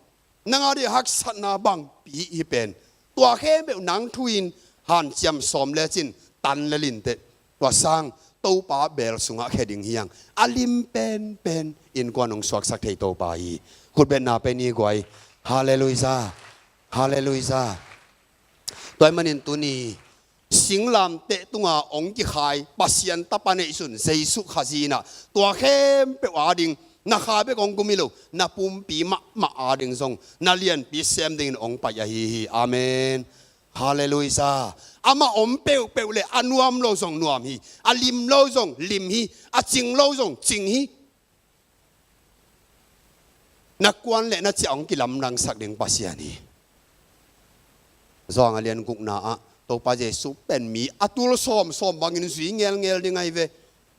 Nang a dih haksatna bangpi hi pen. Tua khempeuh nang thu in hanciam sawm lecin tan lel in teh. Tua sang Topa bel sungah khia ding hi hang. A lim penpen innkuan hong suaksak thei Topa hi. Khutbetna pe ni guai. Halleluiah. Halleluiah. Tua ahih manin tuni singlamteh tunga hong kikhai Pasian tapa neihsun Jesuh Khazih in ah tua khempeuh ading na kha bek hong gum hi lo, na pumpi mahmah ading zong na lianpi sem dingin hong pai ahi hi. Amen. Halleluiah. Amah om peuhpeuh le a nuam lo zong nuam hi, a lim lo zong lim hi, a cing lo zong cing hi. Na kuan le na ciah hong kilamdangsak ding Pasian hi. Johan a lian gukna ah Topa Jesuh pen mi a tul sawmsawm bangin zui ngelngel ding ahi ve.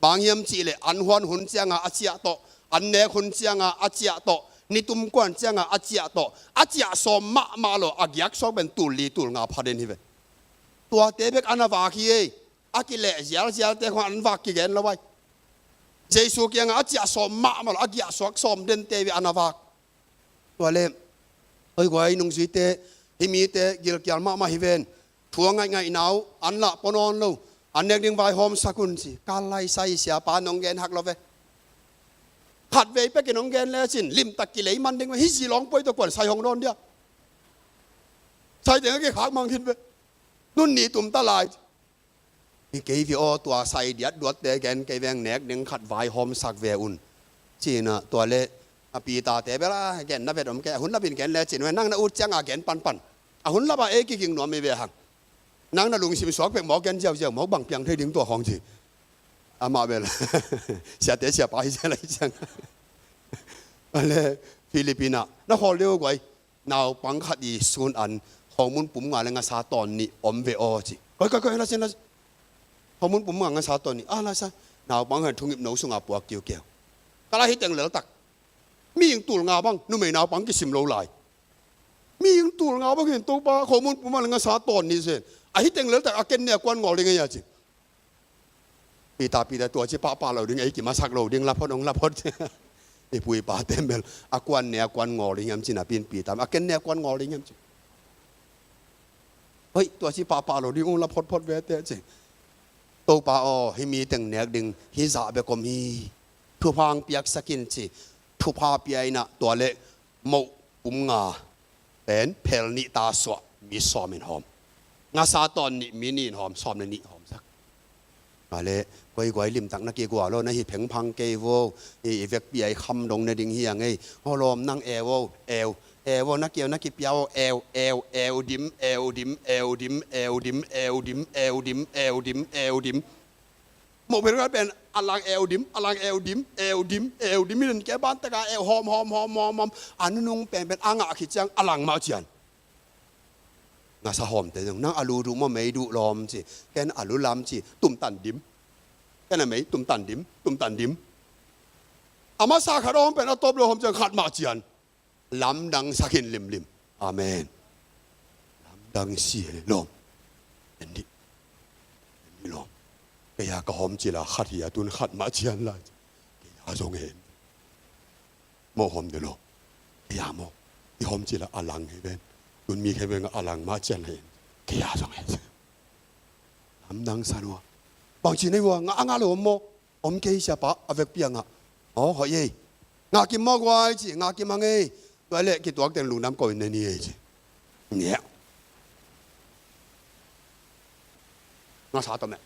Bang hiam cihleh an huan hun cianga a ciah tawh, an nek hun cianga a ciah tawh, nitum kuan cianga a ciah tawh, a ciah sawm mahmah lo a giak suak pen tul li tul nga pha den hi ve. Tuate bek a na vak hi ei. A kileh zialzialte khong an vak kigen lo ai. Jesuh kiangah a ciah sawm mahmah lo a giahsuak sawm dente ve a na vak. Tua le, oi guai nungzuite, hih mite gilkial mahmah hi ven. Thu a ngaihngaihna uh an lah pua nawn lo. An nek ding vaihawmsak un ci. Ka lai sai siapa nong gen hak lo ve. Khatvei pekin hong gen lecin limtak kilei man ding ve. Hih zilawng puai tawh kuan sai hong dawn dia. Sai teng a kikhak mang khin ve. Nun ni tum ta lai. Hi kei ve aw, tua sai diat duatte gen kei veng, nek ding khat vaihawmsak ve un. Ci-in ah tua le a Peter-te bel a gen na vet om kei, a hun lapin gen lecin ve, nang na ut cianga gen panpan. A hun lap a ei kiging nuam hi ve hang. Nang na lungsim suak pek mawk gen ziauziau mawk bang piang thei ding tua khawng ci. Amah bel siate siapa hi zel ahi ciang. A le Philip in ah na khawl deuh guai. Naupang khat i sun an, khawngmun pum nga le ngasa tawn nih om ve aw ci. Koi, koi, koi, la sin, la sin. Khawngmun pum nga ngasa tawn nih, a la sa. Naupang khat thungip no sunga puak kiukiau. Ka la hi teng leltak. Mihing tul nga bang, numei naupang kisim lo lai. Mihing tul nga bang hin Topa, khawngmun pum nga le ngasa tawn nih sen. A hi teng leltak, a ken ne a kuan ngawl ding ei a ci. Peter, Peter, tua ci pahpah lo ding, ei kimasak lo ding, laphot hong laphot. I pu i pa tembel a kuan ne a kuan ngawl ding hiam ci napi in Peter, a ken ne a kuan ngawl ding hiam ci. Hoi, tua ci pahpah lo ding, hong laphot phot vete ci. Topa aw, hih mi teng nek ding hih zah bek om hi. Thupha hong piaksak in ci. Thupha pia in ah tua le moh pum nga pen phel nih ta suah, mi sawm in hawm. Ngasa tawn nih, mi nih in hawm, sawm le nih hawmsak. A le, koi guai limtak na kigual aw, na hi phengphang kei vo. I, i vekpi a i kham dong ne ding hi a ngei. Aw lawm nang eu aw, eu, eu aw, na kiau na kipia aw, eu, eu, eu dim, eu dim, eu dim, eu dim, eu dim, eu dim, eu dim, eu dim. Moh phel khat pen a lang eu dim, a lang eu dim, eu dim, eu dim, i len kia ban taka eu hawm, hawm, hawm, hawm, hawm. A nunung penpen a ngah khit ciang a lang mah cian. Ngasa hawmte zong, nang a lu duh maw, mei duh lawm ci. Ken a lu lam ci, tumtan dim. Ken a mei, tumtan dim, tumtan dim. A masa khat a hawm pen a tawp lo hawm ciang khat mah cian. Lamdang sak in limlim. Amen. Lamdang si le lawm. En dih. En dih lawm. Kei a ka hawm cila khat hi a tun khat mah cian lai. Kei a zong hen. Mawh hawm de lawm. Kei a mawh. I hawm cila a lang hi ven. Tun mi khe ven a lang mah cian lai. Kei a zong hen. Lamdang sa nua. Bangci nei vua, ngah a ngah lo om maw? Om kei siapa, a vekpi a ngah. Aw, hoih ei. Ngah kim maw guai ci, ngah kim a ngei. Tua leh kituak teng lungdam ko in ne ni ei ci. Ngiah. Ngah sa tawm eh.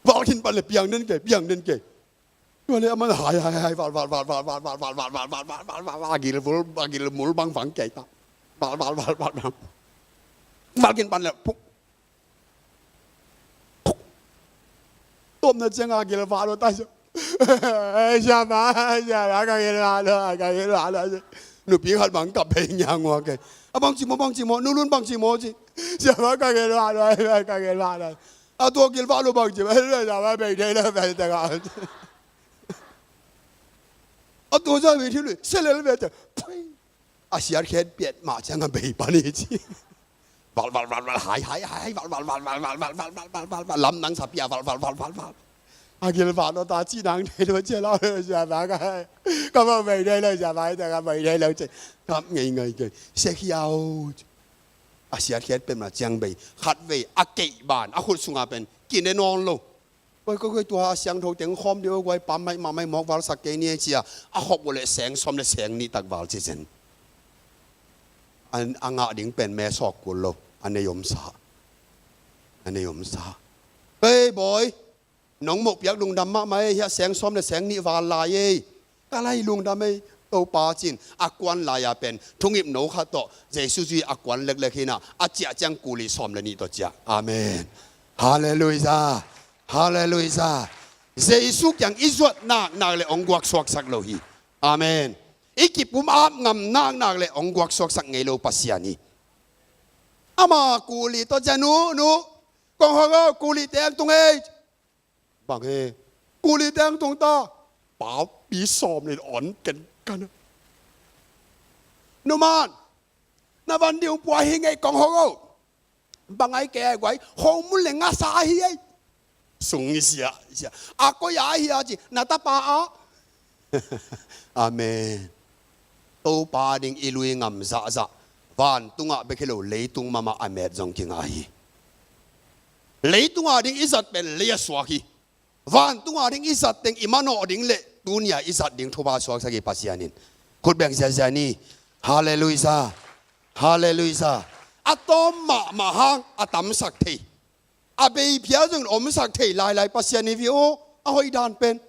Val khin pan le piang den kei, piang den kei. Tua le a man hai, hai, hai, val, val, a gil vul, a gil mul bang vang kei ta. Val, val, val, val, val. Val khin pan le, puk. Tawpna ciang a gil vah lo ta. Siapa, siapa, ka gil vah lo, ka gil vah lo. Nupi khat bang kap bei ngianguak kei. A bangci maw, bangci maw, nulun bangci maw ci. Siapa ka gil vah lo, ka gil vah lo. A tua gil vah lo bangci maw, siapa bei dei lo, bei dei lo. A tua za bei thil lui, selel bei te. Pui. A siat khet piat mah ciang a bei pan hi ci. Val, val, val, val, hai, hai, hai, val, val, val, val, val, val, val, val, val, val, val, val, val, val, val, val, val, val. A gil val lo ta ci nang thei lo cia lau lo cia lau ka. Ka vo vei thei lo cia lau ta ka vo thei lo cia. Kap ngei ngei ngei. Sia khiau. A siat khiat pen ma ciang vei. Khat vei. A keih ban. A khut sunga pen. Kine nawn lo. Koi, koi, koi, tua a siangtho teng khawm dih o, guai, pam mai, mah mai, mawk val sak kei ni e cia. A khop uh leh seng sawm leh seng nih tak val ci zen. A, a ngah ding pen me sawk kul lo. A nei om sa. A nei om sa. Hei, bawi. Nong mawk piak lungdam mahmah ei, hiah seng sawm leh seng nih val lai ei. Ka lai lungdam ei, Topa cin, a kuan lai-a pen, thungip no khat tawh, Jesu zui a kuan leklek hi na, a ciah ciang kuli sawm leh nih tawh ciah. Amen. Halleluiah. Halleluiah. Jesu kiang i zuat naknak leh hong guak suaksak lo hi. Amen. I kipum ap ngam naknak leh hong guak suaksak ngei lo Pasian hi. Ama kuli tawh ciah, nu, nu, kong hawk o, kuli teng tung ei. Bang he, kuli teng tung ta. Papi sawm nih on ken kan. Numan, na van ding pua hi ngei kong hawk o. Bang ai ke ai guai, hong mun le ngasa ahi ei. Sung i sia, i sia. A koi ahi a ci, na tapa a. Amen. Topa ding i lui ngam zahzah. Vantungah bek hi lo, leitung mahmah a met zong kingah hi. Leitunga ding i zat pen lei a suak hi. Vantunga ding i zat teng i manawh ding leh tunia i zat ding thupha suaksak hi Pasian in. Khut beng ziazia ni. Halleluiah. Halleluiah. A tawm mahmah hang a tamsak thei, a beiphia zong omsak thei lailai Pasian hi ve aw. A hoih dan pen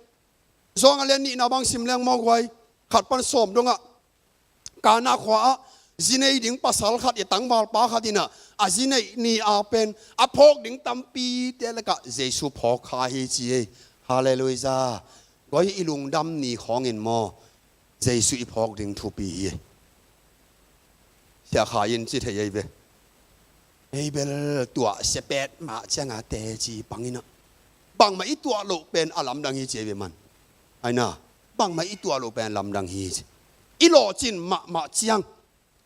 Zawhang a lian nihna bang sim leng maw guai. Khat pan sawm dongah Kana khua-ah zi nei ding pasal khat i tangvalpa khat inah a zi neih ni-a pen a phawk ding tampite lakah Jesu phawk kha hi ci ei. Halleluiah. Guai, i lungdam ni khawngin maw Jesu i phawk ding thupi hi ei. Siakhai in ci thei ei ve. Ei bel tuah sepet mah cianga teci pang inah bangmah i tuah loh pen a lamdang hi ci ei ve man. Aina, bangmah i tuah loh pen a lamdang hi ci. I lawhcin mahmah ciang,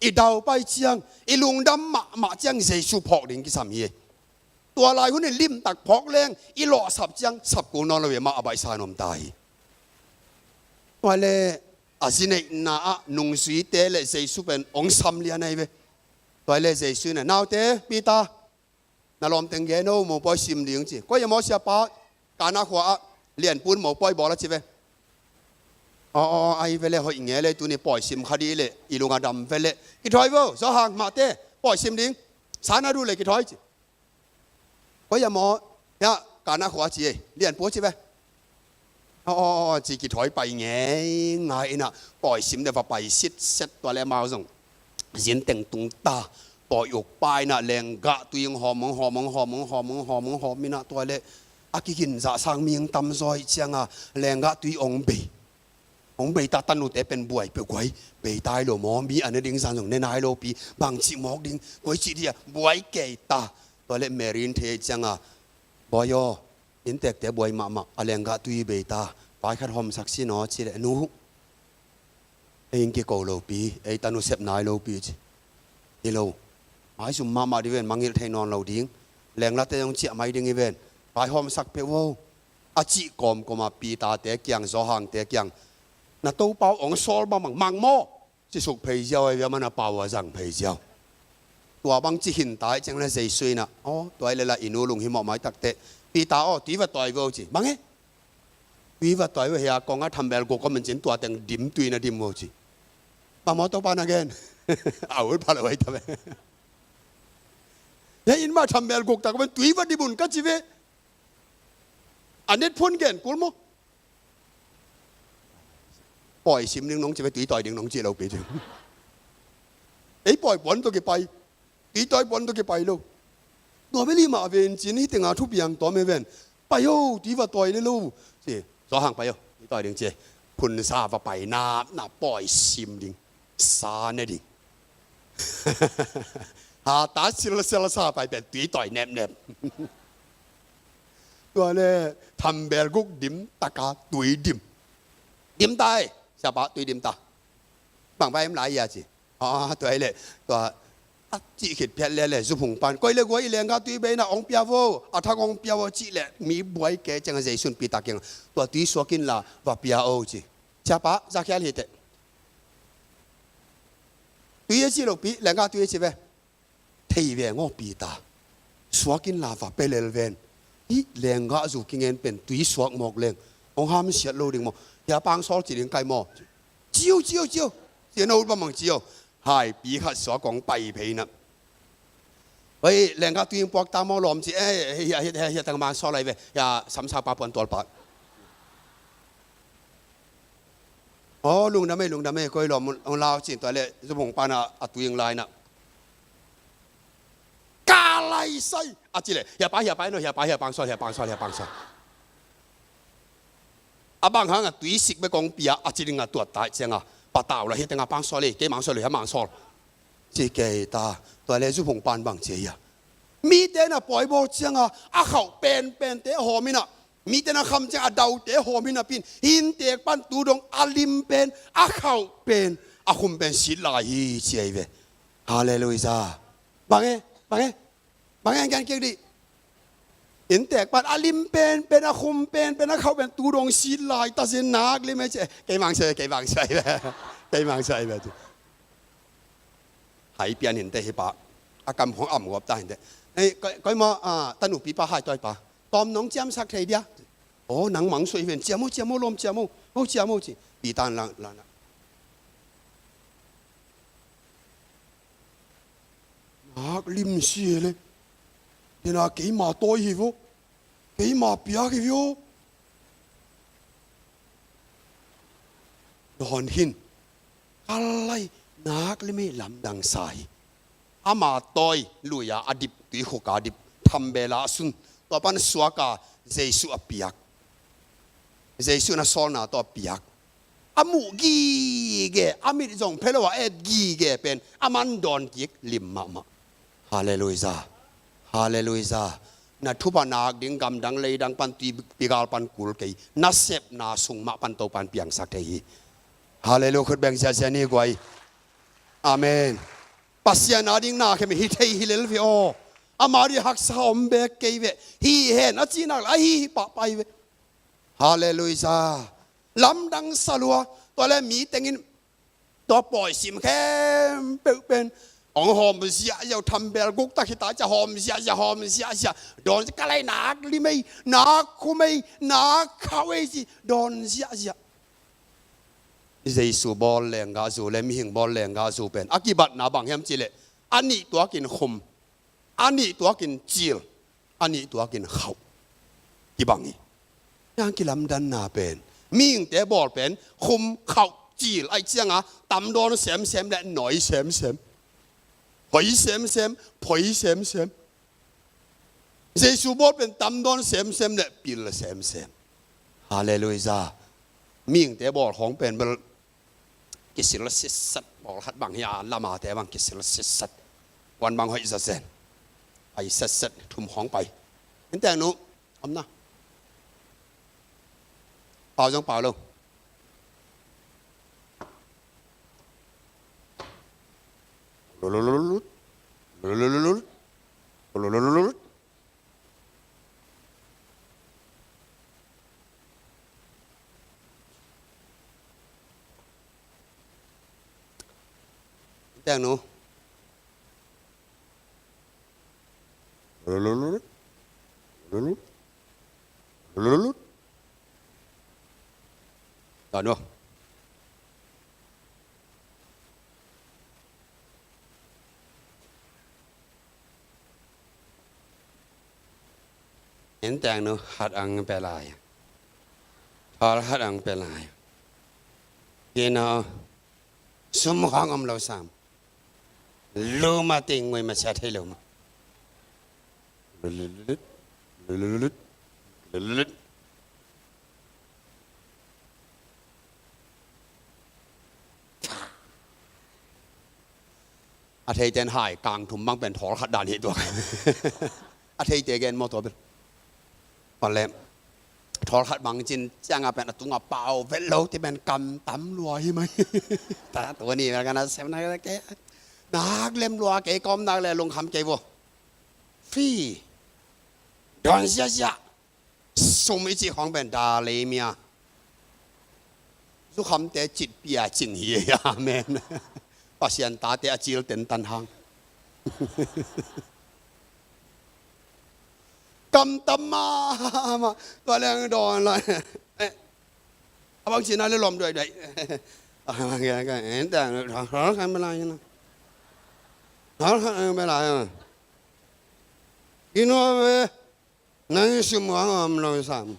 i daupai ciang, i lungdam mahmah ciang Jesu phawk ding kisam hi. Tua lai hun in limtak phawk leng i lawhsap ciang sap kul nawn lo ve, mah a baihsa in om ta hi. Tua le a zi neihna ah nungzuite le Jesu pen hong sam lian ahi ve. Tua le Jesu in a, naute, Peter, na lawmteng gen o, mopawi sim ding ci. Koi a maw siapa, Kana khua-ah lianpun mopawi bawl a ci ve. Aw, aw, ahi ve le, hoih nge le, tuni pawi sim kha dih le, i lung a dam ve le. Kithawi vo, Zawhang, mahte, pawi sim ding. Sa na duh le kithawi ci. Koi a maw, hiah Kana khua ci ei, lianpu ci ve. Aw, aw, aw, ci kithawi pai ngei ngai inah pawi sim deuh va pai sitset, tua le amau zong zin teng tung ta. Pawi uk pa inah lenggah tui hong hawm, hong hawm, hong hawm, hong hawm, hong hawm, hong hawm inah tua le a kiginzah sang mi hong tam zaw ahih cianga lenggah tui hong bei. Hong bei ta, tanute pen buai peuh guai. Bei tai lo maw, mi a ne ding zan zong ne nai lo pi. Bangci mawk ding, koi ci dia, buai kei ta. Tua le Mary in thei cianga, bawi aw, inntekte buai mahmah, a lenggah tui bei ta, vai khat hawmsak sin aw ci le, nu, ei in kiko lo pi, ei tanu sep nai lo pi ci. Hi lo. Ai sum mahmah ding ven, mangilh thei nawn lo ding. Lenglate zong ciah mai ding hi ven. Vai hawmsak peuh vo. A cih kawmkawma Peter-te kiang, Zawhang-te kiang, na Topa uh hong sawl bangmang mang maw? Ci suk phei ziau ahi ve, a man a pau a zang phei ziau. Tua bang ci hin ta ahih ciang le Jesu inah, aw, tua hi le la i nu lunghimawh mai takteh, Peter aw, tui va tawi vo ci. Bang e? Tui va tawi vo, hia kong a thambel guk om in cin tua teng dim tui na dim vo ci. Bang maw Topa na gen? A ut pha lo ahi ta ve. Hia inn mah thambel guk tak om in tui va dim un ka ci ve. A net phun gen kul maw? Pawi sim ding nong ci ve, tui tawi ding nong ci lo pi ci. Ei pawi puan tawh kipai, tui tawi puan tawh kipai lo. Tua beli mah ven cin hi tenga thupiang tawm e ven. Pai o, tui va tawi le lo. Ci, Zawhang pai o, tui tawi ding ci. Phunsa va pai na, na pawi sim ding. Sa ne ding. Hata silsel sa pai pen tui tawi nepnep. Tua le thambel guk dim taka tui dim. Dim ta ei, siapa tui dim ta. Bang vai em lai ia ci. Ah, tua hi le, tua A cih khit phiat lele, zuphung pan, "Koi le guai i lenggah tui bei na, hong pia vo, a thak hong pia vo," cih leh, mi buai kei ciangah Jesu'n Peter kiangah, "Tua tui suak inla va pia o," ci. "Siapa, za khial hi teh. Tui a ci lo pi, lenggah tui a ci ve." "Thei veng aw Peter, suak inla va pia lel ven. Hih lenggah zu kingen pen tui suak mawk leng hong hamsiat lo ding maw? Hia pang sawl ci ding kai maw?" "Ci o, ci o, ci o. Ci o, na ut bang bang ci o." Haipi khat suak kong pai phei na. "Oi, lenggah tui hong puak ta maw lawm?" ci. "Eh, hia, hia, hia, hia tang mang sawl lai ve. Hia samsa pa puan tual pa." "Aw, lungdam ei, lungdam ei, koi lawm hong lau," ci. Tua leh zuphung pan a tui hong la in a, "Ka lai sai," a ci leh, "Hia pa, hia pa, no, hia pa, hia pang sawl, hia pang sawl, hia pang sawl. A bang hangah tui sik bek kong pia a ci ding a tuat tai ciangah, patau la hi tengah pang sawl ei, kei mang sawl ei, hia mang sawl," ci kei ta. Tua leh zuphung pan bang ci a hia? Mite na pawi bawl ciangah a khauh penpente hawm in a, mite na kham ciangah a daute hawm in a pi in, hih inntek pan tu dong a lim pen, a khauh pen, a khum pen sit lai hi ci ahi ve. Halleluiah. Bang e, bang e. Bang e, an kian kiak dih. Inntek pan a lim penpen, a khum penpen, a khauh pen tu dong sit lai ta zen, nak lim e ci. "Kei mang sawl, kei mang sawl," ci. "Kei mang sawl," ci. Hai pian hinte hi pa. A kam hong am guap ta hinte. "Ei, koi, koi maw, a, tanupi pa hai tawi pa. Tawm nong ciamsak thei dia?" "Aw, nang mang sawl hi ven, ciam o, ciam o, lawm ciam o. Aw, ciam o," ci. Peter in lang, lang, nak lim si e le. Tena keima tawi hi vo. Keima piak hi vo. Dawn hin. Ka lai, nak lim e, lamdang sa hi. Ama tawi, lui a a dip, tuikhuk a dip, thambel a a sun. Tua pan suak a Jesu a piak. Jesu na sawlna tawh a piak. A muh gige, a mit zong phe lo a et gige pen, a man dawn kik lim mahmah. Halleluiah. Halleluiah. Na thupha nak ding gamdang leidang pan, tuipi gal pan kul kei. Na sepna sung mah pan Topan piangsak thei hi. Halleluiah. Khut beng ziahziah ni guai. Amen. Pasian a ding na khem hi thei hi lel ve aw. Ama ding haksa om bek kei ve. Hi hen a ci nak le, a hi hi pahpah hi ve. Halleluiah. Lamdang sa lua. Tua le mi tengin tua pawi sim khempeuh pen hong hawm ziahziah uh, thambel guk tak hi ta ciah hawm ziahziah, hawm ziahziah. Dawn ka lai, nak lim ei, nak khum ei, nak khauh ei ci dawn ziahziah. Jesu bawl lenggah zu le mihing bawl lenggah zu pen a kibatna bang hiam cih leh, a nih tuakin khum, a nih tuakin cil, a nih tuakin khauh kibang hi. Hang kilamdanna pen, mihingte bawl pen khum, khauh, cil ahih cianga tamdawn semsem le noi semsem, hoi semsem, phoi semsem. Jesu bawl pen tamdawn semsem le pil semsem. Halleluiah. Mihingte bawl khawng pen bel kisil sitsat, pawlkhat bang hi a, lamate bang kisil sitsat. Kuan bang hoih zazen. Pai setsat, thum khawng pai. Hinteng nu, om na. Pau zong pau lo. Lulululul. Lulululul. Lulululul. Teng nu. Lulululul. Lulululul. Lulululul. Tanu. Hinteng nu hat ang pelai. Thol hat ang pelai. Kino sum khawng om lo sam. Luma ting ngui masia thei lo ma. Lulululul. Lulululul. Lulululul. A theite in hai kang thum bang pen thol khat dan hi tuak. A theite gen maw tua bel. Pale. Thol khat bang cin cianga pen a tunga pau vet lo ti pen kam tam lua hi mai. Ta tua ni bel kana sem na ke. Nak lem lua kei, ka om nak le lungkham kei vo. Free. Dawn ziazia. Sum i cih khawng pen da lei mia. Zukhamte citpia cin hi. Amen. Pasian tate a cil tentan hang. Kam tam mahmah. Tua leng dawn lai. Eh, a bang cina le lawm duaiduai. A bang kei kei en ta. Hal khan bela ina. Hal khan bela ina. Ino ve. Nang sum hang om lo sam.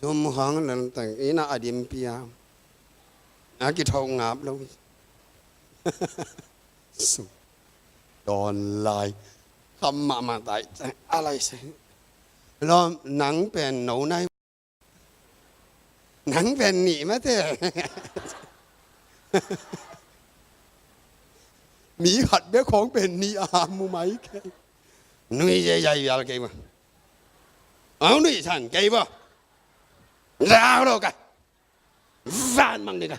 Sum hang lel tak ina a dim pia. A kitho ngap lo. Sum. Dawn lai. Kham mahmah tai. A lai se. Lawm, nang pen no nai. Nang pen nih mate. Mi khat bek khawng pen nih a mu mai kei. Nui zeizai vial kei ma. Au nui san kei ba. Zau lo ka. Van mang ni ka.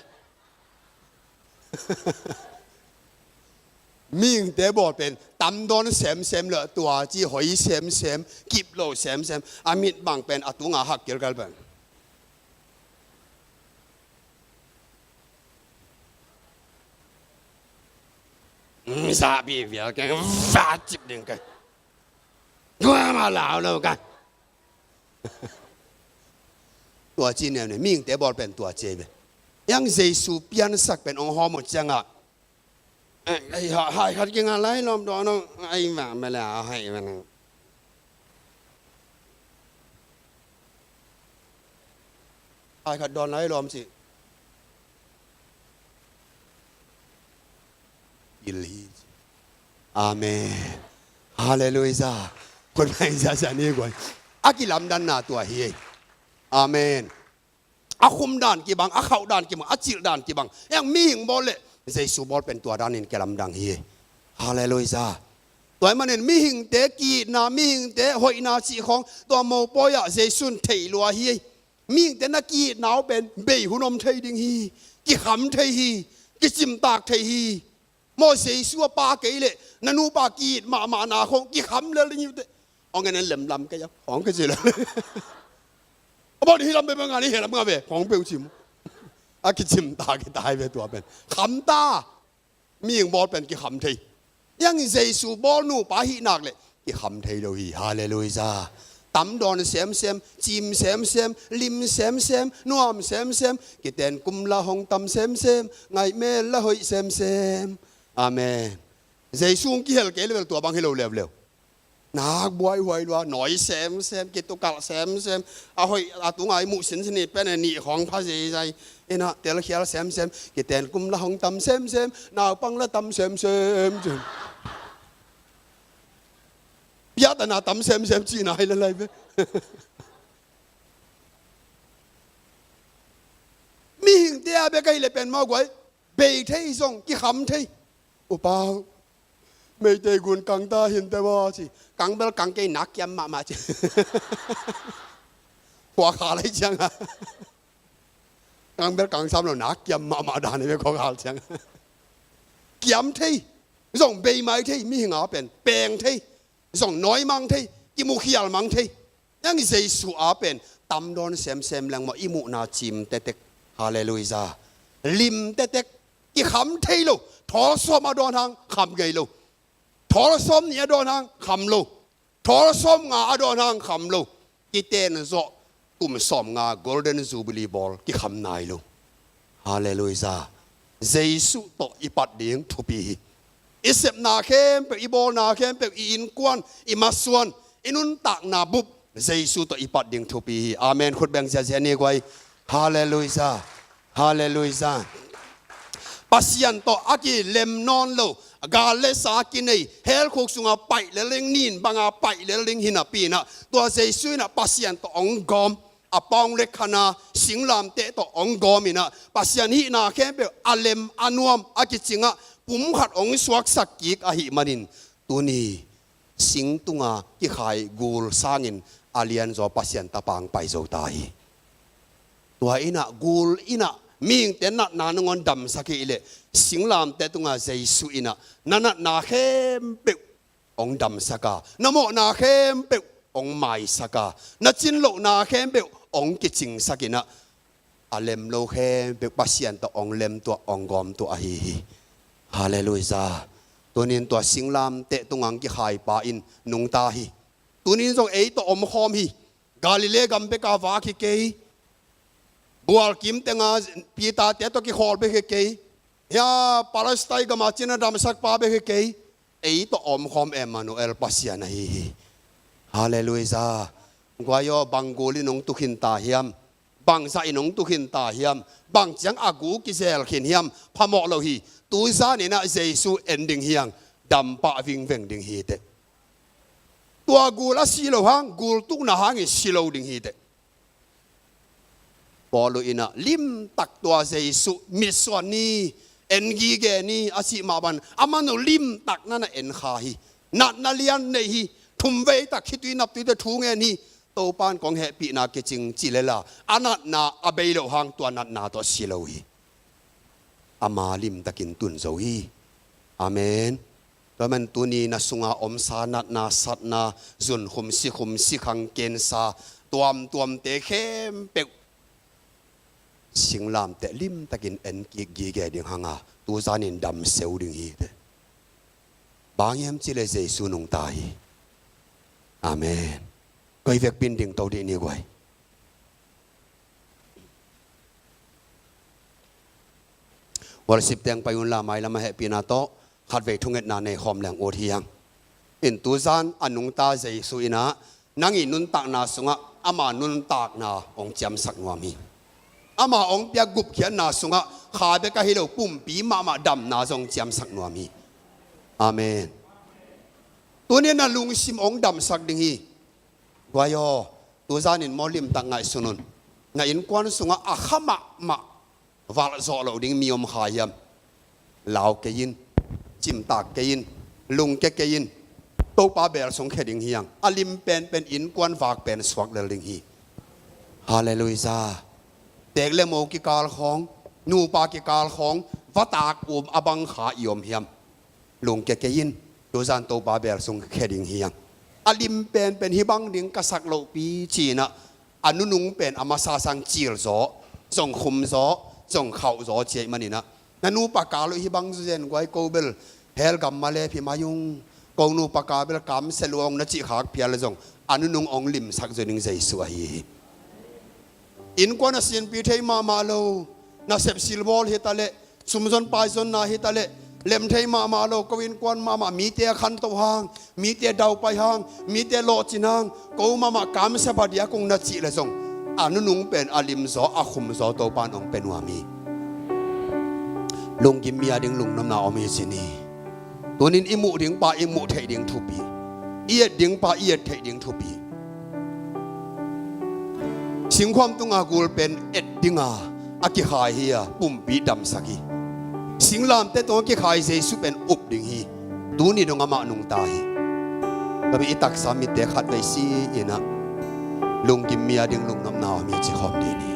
Mihingte bawl pen tamdawn semsem le tua ci hoi semsem, kip lo semsem, a mit bang pen a tunga hak kilkal pen. Zapi vial keng va cip ding keng. Tua ma lau lo keng. Tua ci neu ne, mihingte bawl pen tua ci ei ve. Yang Jesu piansak pen ong hawm uh ciangah. Ai, ai, hai, hai khat kinga lai lawm dawn ong, ai, ma, ma le, hai, ma nang. Hai khat dawn lai lawm ci. Il hi ci. Amen. Halleluiah. Khut pai za za ni guai. A kilamdanna tua hi. Amen. A khum dan kibang, a khauh dan kibang, a cilh dan kibang. Eng mihing bawl le Jesu bawl pen tua danin kilamdang hi. Halleluiah. Tua ahih manin mihingte kiitna, mihingte hoihna cih khawng tua mopawi ah Jesu'n thei lua hi. Mihingte na kiitna uh pen bei hun om thei ding hi. Kikham thei hi. Kicimtak thei hi. Maw Jesu a pa kei leh na nupa kiit mahmahna khawng kikham lel ding hi uh teh. Hong en en lemlam kei a khawng kei ci lel. A bawl hi lam peuh bang a ni he lam nga ve khawng peuh cim. A kicimtak hi ta hi ve tua pen. Kham ta. Mihing bawl pen kikham thei. Yang Jesu bawl nupa hih nak leh kikham thei lo hi. Halleluiah. Tamdawn semsem, cim semsem, lim semsem, nuam semsem, kiten kum la hong tam semsem, ngaih mel la hoih semsem. Amen. Jesu hong kihel kei level tua bang hi lo leuleu. Nak buaihuai lua, nawi semsem, kitukalh semsem, a hoih a tunga i muh sinsin hi pen a nih khawng pha zeizai. Ina telkhial semsem, kiten kum la hong tam semsem, naupang la tam semsem. Piatana tam semsem cihna hi lalai ve. Mihingte a bek ahi le pen maw guai, bei thei zong kikham thei. Upa uh, Meitei gun kang ta hinte baw ci. Kang bel kang kei nak kiam mahmah ci. Khua kha lai cianga. Kang bel kang sam lo nak kiam mahmah dan hi ve khua kha cianga. Kiam thei. Zong bei mai thei, mihing a pen. Peng thei. Zong nawi mang thei. Kimukhial mang thei. Yang Jesu a pen tamdawn semsem leng maw i muhna cim tetek. Halleluiah. Lim tetek. Kikham thei lo. Thawl sawm a dawn hang kham ngei lo. Thawl sawm nih a dawn hang kham lo. Thawl sawm nga a dawn hang kham lo. Kiten zawh kum sawm nga Golden Jubilee bawl kikham nai lo. Halleluiah. Jesu tawh i pat ding thupi hi. I sepna khempeuh, i bawlna khempeuh, i innkuan, i masuan, i nuntakna bup Jesu tawh i pat ding thupi hi. Amen. Khut beng ziazia ni guai. Halleluiah. Halleluiah. Pasian tawh a kilem nawn lo, gal le sa kinei, hell khuk sunga paih lel ding, nin banga paih lel ding hi napi inah, tua Jesu inah Pasian tawh hong gawm, a paung le khana, singlamteh tawh hong gawm inah, Pasian hihna khempeuh a lem, a nuam, a kicingah, pum khat hong suaksak kik ahih manin, tuni sing tunga kikhai gul sangin a lianzaw Pasian tapa hong pai zo ta hi. Tua inah gul inah Mihingte natna nangawn damsak hi leh, singlamteh tungah Jesu in ah na natna khempeuh hong damsak a, na mawhna khempeuh hong maisak a, na cin lohna khempeuh hong kicingsak in ah, a lem lo khempeuh Pasian tawh hong lemtuah, hong gawmtuah ahi hi. Halleluiah. Tunin tua singlamteh tungah hong kikhaipa in nungta hi. Tunin zong ei tawh omkhawm hi. Galilee gam bek a vak hi kei. Bualkim tenga Peter-te tawh kikhawl bek hi kei. Hia, Palestine gama cina damsakpa bek hi kei. Ei tawh omkhawm Emmanuel Pasian ahi hi. Halleluiah. Guai aw, bang gul in hong tukhin ta hiam? Bang zah in hong tukhin ta hiam? Bang ciang a gu kizel khin hiam? Phamawh lo hi. Tuzan in ah Jesu en ding hi hang, dampah vingveng ding hi teh. Tua gul a si lo hang, gul tukna hangin si lo ding hi teh. Paul in ah limtak tua Jesu mitsuan ni, en gige ni a cih mah bang, amah nu limtak na na en kha hi. Natna lian nei hi. Thumvei tak khitui naptuite thu ngen hi. Topa in kong hehpihna kicing ci lela, a natna a bei lo hang tua natna tawh si lo hi. Ama limtakin tun zo hi. Amen. Tua man tuni na sunga omsa natna, satna, zunkhum sikhum, sikhang kensa, tuamtuamte khempeuh singlamteh limtakin en kik gige ding hanga, tuzanin damseu ding hi teh. Bang hiam cih leh Jesu nungta hi. Amen. Koi vekpi in dingto dih ni guai. Worship teng pai unla, mailam a hehpihna tawh khatvei thungetna nei khawm leng ut hi hang. In tuzan a nungta Jesu in ah nang i nuntakna sungah ama nuntakna hong ciamsak nuam hi. Ama hong piak gupkhiatna sungah kha bek ahi lo, pumpi mahmah damna zong ciamsak nuam hi. Amen. Tunin na lungsim hong damsak ding hi. Guai aw, tuzanin maw limtak ngaihsun un. Na innkuan sungah a kha mahmah valh zawh loh ding mi om kha hiam? Lau kei in, cimtak kei in, lungke kei in. Topa bel sung khia ding hi hang. A lim penpen innkuan vak pen suak lel ding hi. Halleluiah. Tek le mo kikal khawng, nupa kikal khawng, va tak um a bang kha i om hiam? Lungke kei in, tuzan Topa bel sung khia ding hi hang. A lim penpen hih bang ding ka sak lohpi ci-in ah, a nunung pen a masa sang cil zaw, zong khum zaw, zong khauh zaw ci ahih manin ah, na nupa kal uh hih bang zu zen guai, ko bel hell gam ma le phi mai ung, ko nupa kal bel kamsia lua ung na cih khak phial le zong, a nunung hong limsak zo ding Jesu ahi hi. Innkuan a sinpi thei mahmah lo, nasep silbawl hi ta leh, sumzon paizonna hi ta leh, lem thei mahmah lo, ko innkuan mahmah, mite a khanto hang, mite a daupai hang, mite a lawhcin hang, ko mahmah kamsia pha diak ung na cih le zong, a nunung pen a lim zaw, a khum zaw Topa in hong pia nuam hi. Lunggim mi a ding lungnopna om hi ci ni. Tunin i muh ding pa i muh theih ding thupi, i et ding pa i et theih ding thupi. Singkhuam tunga gul pen et dinga a kikhai hi a, pumpi damsak hi. Singlamteh tunga kikhai Jesu pen up ding hi. Tuni dong amah nungta hi. Tua mi i taksa mitte khatvei si-in ah, lunggim mi a ding lungnopna om hi ci khawm dih ni.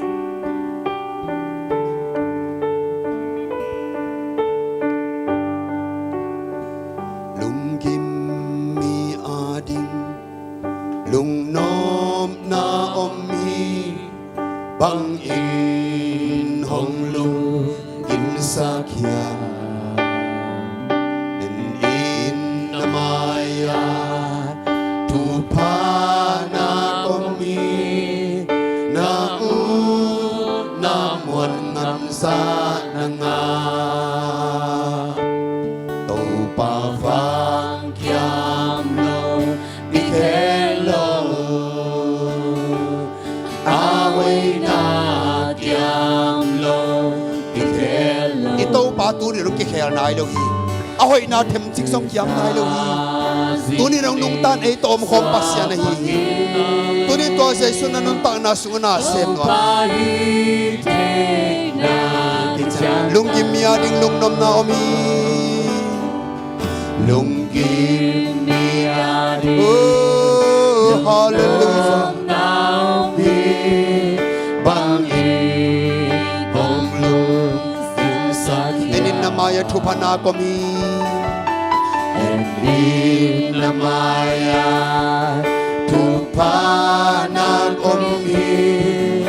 Lunggim mi a ding lungnopna om hi, bangin hong lungkimsak hiam? En in na mai-ah thupha na om hi, na ut na muan ngamzah na ngah. Topa vang kiam lo, kikhel lo, a hoihna kiam lo, kikhel lo. I Topa tuni dong kikhel nai lo hi. A hoihna themcik zong kiam nai lo hi. Tuni dong nungtan ei tawh omkhawm Pasian ahi hi. Tuni tua Jesu na nuntakna sungah na sem nuam. Lunggim mi a ding lungnopna om hi. Lunggim mi a ding, oh, hallelujah, lungnopna om hi. Bangin hong lung mai-ah thupha nak om hi. En in, na mai-ah thupha nak om hi.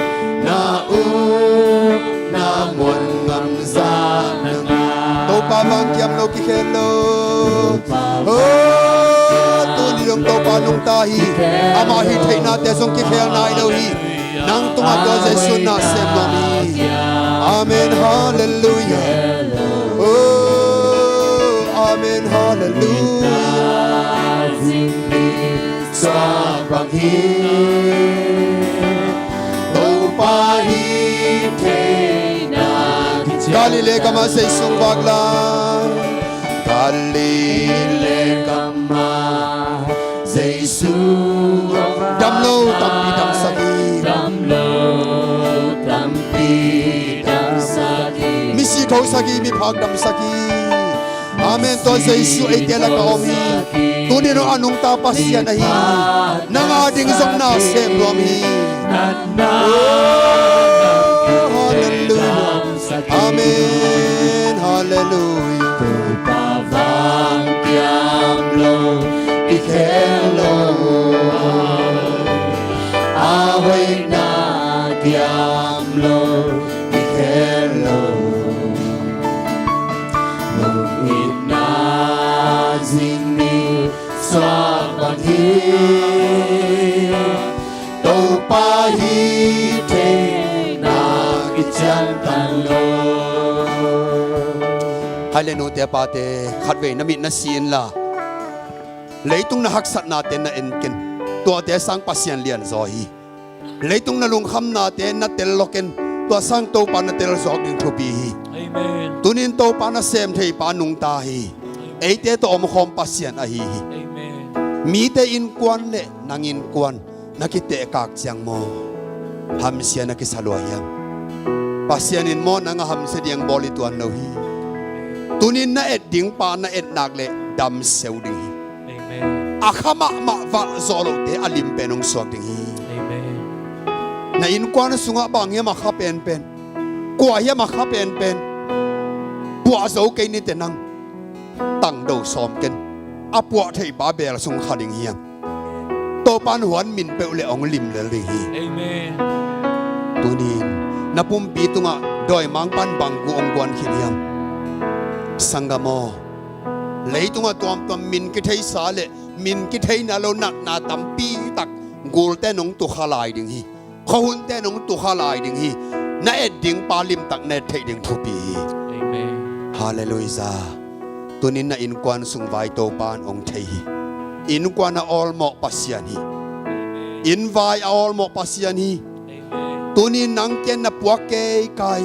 Na upna muan ngam zah na ngah. Topa vang kiam lo kikhel lo. Oh, tuni dong Topa nungta hi. Ama hih theihnate zong kikhel nai lo hi. Nang tungah tua Jesu na sem nuam hi. Amen, halleluiah. Oh, amen, halleluiah. Suak bang hi. Topa hih theihna kician. Galilee gamah Jesu vak lai. Galilee gamah Jesu. Damlo tampi damsak hi. Damlo tampi damsak hi. Misi thosak hi, miphak damsak hi. Amen. Tua Jesu eite lakah om hi. Tuni dong a nungta Pasian ahi. Nang a ding zong na sem nuam hi. Oh, halleluiah. Amen, halleluiah. Topa vang kiam lo, kikhel lo. A hoihna kiam lo, kikhel lo. Lungkimna zing ni suak bang hi. Topa hih theihna kician tan lo. Hai le, nute pate, khatvei na mit na si inla, leitung na haksatnate na en ken. Tuate sang Pasian lianzaw hi. Leitung na lungkhamnate na tel lawken, tua sang Topa na tel zawk ding thupi hi. Amen. Tunin Topa na sem theipa nungta hi. Eite tawh omkhawm Pasian ahi hi. Amen. Mite innkuan le nang innkuan na kitehkak ciang maw, hamsia na kisa lua hiam? Pasian in maw nang a hamsia ding bawl hi tuan lo hi. Tunin na et dingpa na et nak leh damseu ding hi. Amen. A kha mahmah valh zawh lohte a lim pen hong suak ding hi. Amen. Na innkuan sungah bang hiam a kha penpen? Kua hiam a kha penpen? Puah zo kei nite nang. Tangdo sawm ken. A puah theipa beel sung kha ding hiam? Topan huan min peuh le hong lim lel ding hi. Amen. Tunin na pumpi tungah dawimangpan bang gu hong guan khin hiam? Sanggam aw, leitungah tuamtuam min kitheisa le min kitheina lo natna tampi tak gulte nong tukha lai ding hi. Khuahunte nong tukha lai ding hi. Na et dingpa limtak na et theih ding thupi hi. Amen. Halleluiah. Tunin na innkuan sung vai Topan hong thei hi. Innkuan a awlmawh Pasian hi. Amen. Innvai a awlmawh Pasian hi. Amen. Tunin nang kian na puak keikai,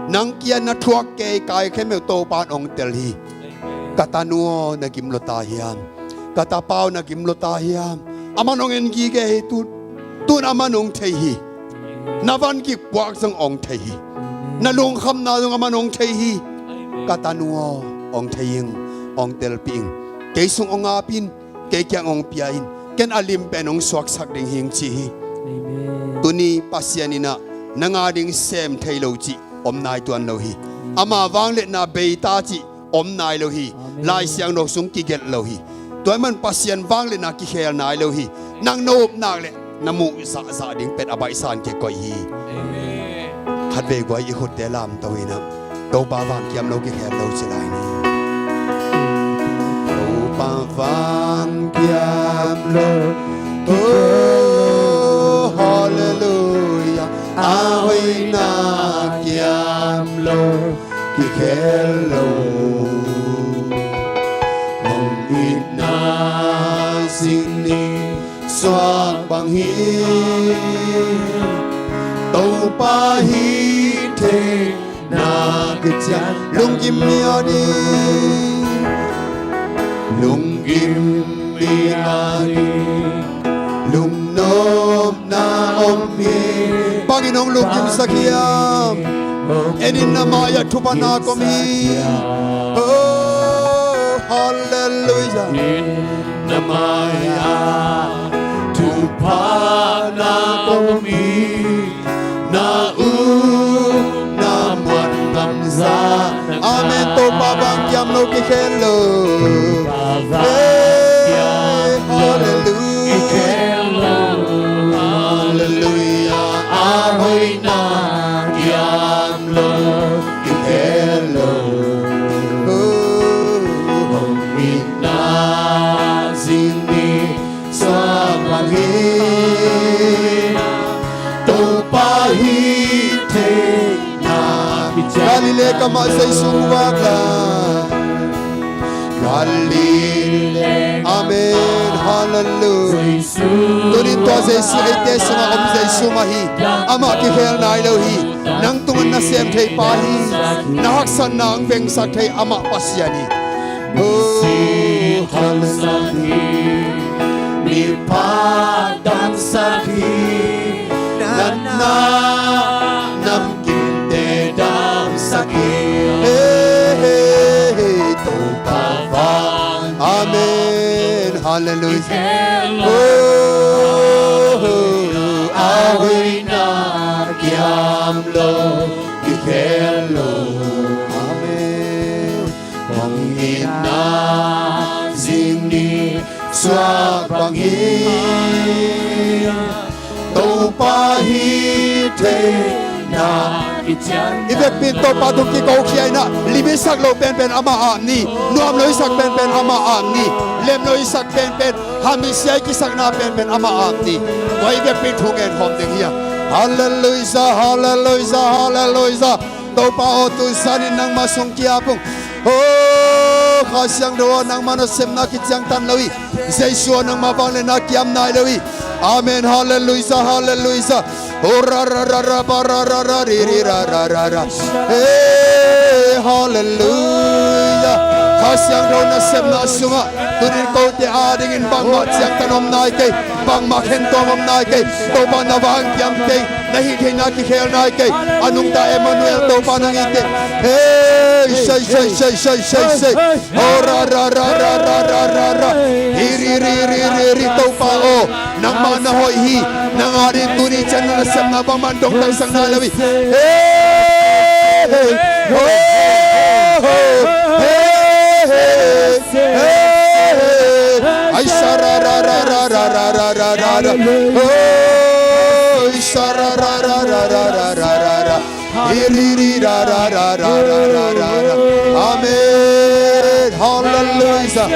nang kian na thuak keikai khempeuh Topan hong tel hi. Amen. Ka tanu aw, na gim lua ta hiam? Ka tapa aw, na gim lua ta hiam? Aman hong en gige hi tun. Tun aman hong thei hi. Na van kik puak zong hong thei hi. Na lungkhamna zong aman hong thei hi. Ka tanu aw, hong thei ing, hong telpih ing. Kei sung hong ap in, kei kiang hong pia in. Ken a lim pen hong suaksak ding hing ci hi. Amen. Tuni Pasian in ah nang a ding sem thei lo cih om nai tuan lo hi. Ama vangliatna bei ta cih om nai lo hi. Amen. Lai Siangtho sung kigelh lo hi. Tua ahih man Pasian vangliatna kikhel nai lo hi. Nang na up nak le na muh zahzah ding pen a baihsan kikoih hi. Amen. Khatvei guai i khutte lamto in ah Topa vang kiam lo kikhel lo ci lai ni. Topa vang kiam lo, oh, halleluiah. A hoihna kiam lo, kikhel lo. Hong itna zing ni suak bang hi. Topa hih theihna kician. Lunggim mi a ding, lunggim mi a ding lungnopna om hi. Bangin hong lunggimsak hiam? En in, na mai-ah thupha nak om hi. Oh, halleluiah. Na mai-ah thupha nak om hi. Na upna muan ngam Amen. Topa vang kiam lo kikhel lo. Hey, hallelujah. Hallelujah. A hoihna kiam lo kikhel lo. Oh, hong itna zing ni suak bang hi. Topa hih theihna. Galilee gamah Jesu mu vak la. Galilee. Amen. Hallelujah. Tunin tua Jesu eite sungah om Jesu mah hi. Amah kikhel nai lo hi. Nang tungah nasem thei pa hi. Na haksatna hong vengsak thei amah Pasian hi. Oh, hallelujah. Mipa damsak hi. Natna namkinte damsak hi. Hey, hey, hey, Topa vang. Amen. Hallelujah. Oh, a hoihna kiam lo kikhel lo. Amen. Hong itna zing ni suak bang hi. Topa hih theihna. I vekpi in Topa tung kiko khia in ah, lim i sak loh penpen amah ap ni. Nuam lo i sak penpen amah ap ni. Lem lo i sak penpen, hamsia i kisakna penpen amah ap ni. Tua i vekpi in thu ngen khawm ding hi a. Hallelujah, hallelujah, hallelujah. Topa aw, tu zanin nangmah sung ki-ap ung. Oh, Kha Siangtho aw, nangmah nasepna kiciangtan lo hi. Jesu aw, nangmah vangliatna kiam nai lo hi. Amen. Hallelujah, hallelujah. Oh, ra, ra, ra, ra, ba, ra, ra, ra, ri, ri, ra, ra, ra, ra. Hey, hallelujah. Kha Siangtho nasepna sungah tunin kote adingin bangmah ciangtan om nai kei. Bangmah khentuam om nai kei. Topa na vang kiam kei. Na hih theihna kikhel nai kei. A nungta Emmanuel Topa nang hi kei. Hey, sei, sei, sei, sei, sei, sei. Oh, ra, ra, ra, ra. Hi, ri, ri, ri, ri, ri, Topa aw. Nangmah na hoih hi. Nang ading tuni ciang na nasepna bangmah dong tangsak nai lo hi. Hey, hey. Oh, oh, hey, hey. Hey, hey. Ai, sa, ra, ra, ra. Oh, ai, sa, ra, ra, ra. Hi, ri, ri, ra, ra. Amen. Hallelujah.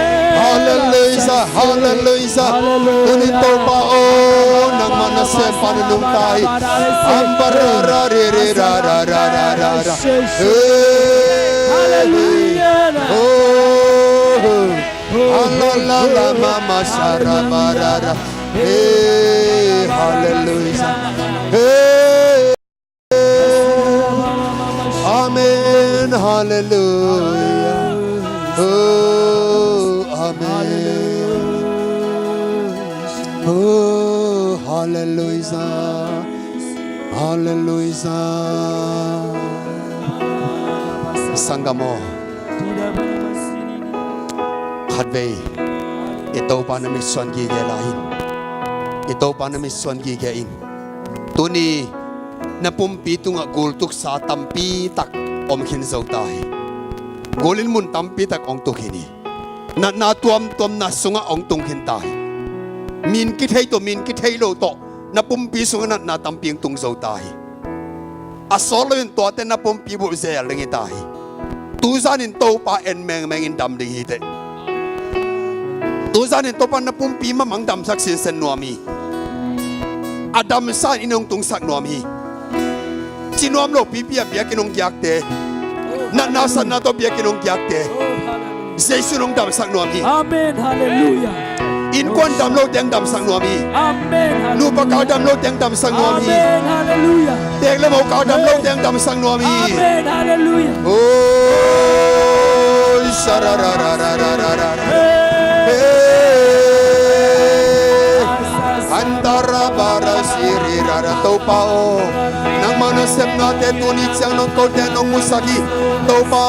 Hallelujah. Hallelujah. Tunin Topa aw, nangmah nasem pa na nungta hi. Am, ba, ra, ra, ri, ri, ra, ra. Hey. Hallelujah. Oh. Alalala mama sarabara. Hey, hallelujah. Hey. Amen. Hallelujah. Oh, amen. Oh, hallelujah. Hallelujah. Sanggam aw. Khatvei i Topa na mitsuan gige lai in. I Topa na mitsuan gige in. Tuni na pumpi tungah gultuksa tampi tak om khin zo ta hi. Gul in mun tampi tak hong tuk khin hi. Natna tuamtuamna sungah hong tung khin ta hi. Min kithei tawh, min kithei lo tawh na pumpi sungah natna tampi hong tung zo ta hi. A sawt loin tuate na pumpi bulh zel ding hi ta hi. Tuzanin Topa en mengmeng in dam ding hi teh. Tuzanin Topa na pumpi mamang damsak sinsen nuam hi. A damsa in inn hong tungsak nuam hi. Ci nuam lo pipi a biakinn hong giakte, natna satna tawh biakinn hong giakte, Jesu in hong damsak nuam hi. Amen. Hallelujah. Innkuan dam lote hong damsak nuam hi. Amen. Hallelujah. Nupa kal dam lote hong damsak nuam hi. Amen. Hallelujah. Teek le mo kal dam lote hong damsak nuam hi. Amen. Hallelujah. Oh, sarararararara. Hey. Antarabara sirirara. Topa aw, nangmah nasepnate tuni ciang nong kote nong musak hi. Topa,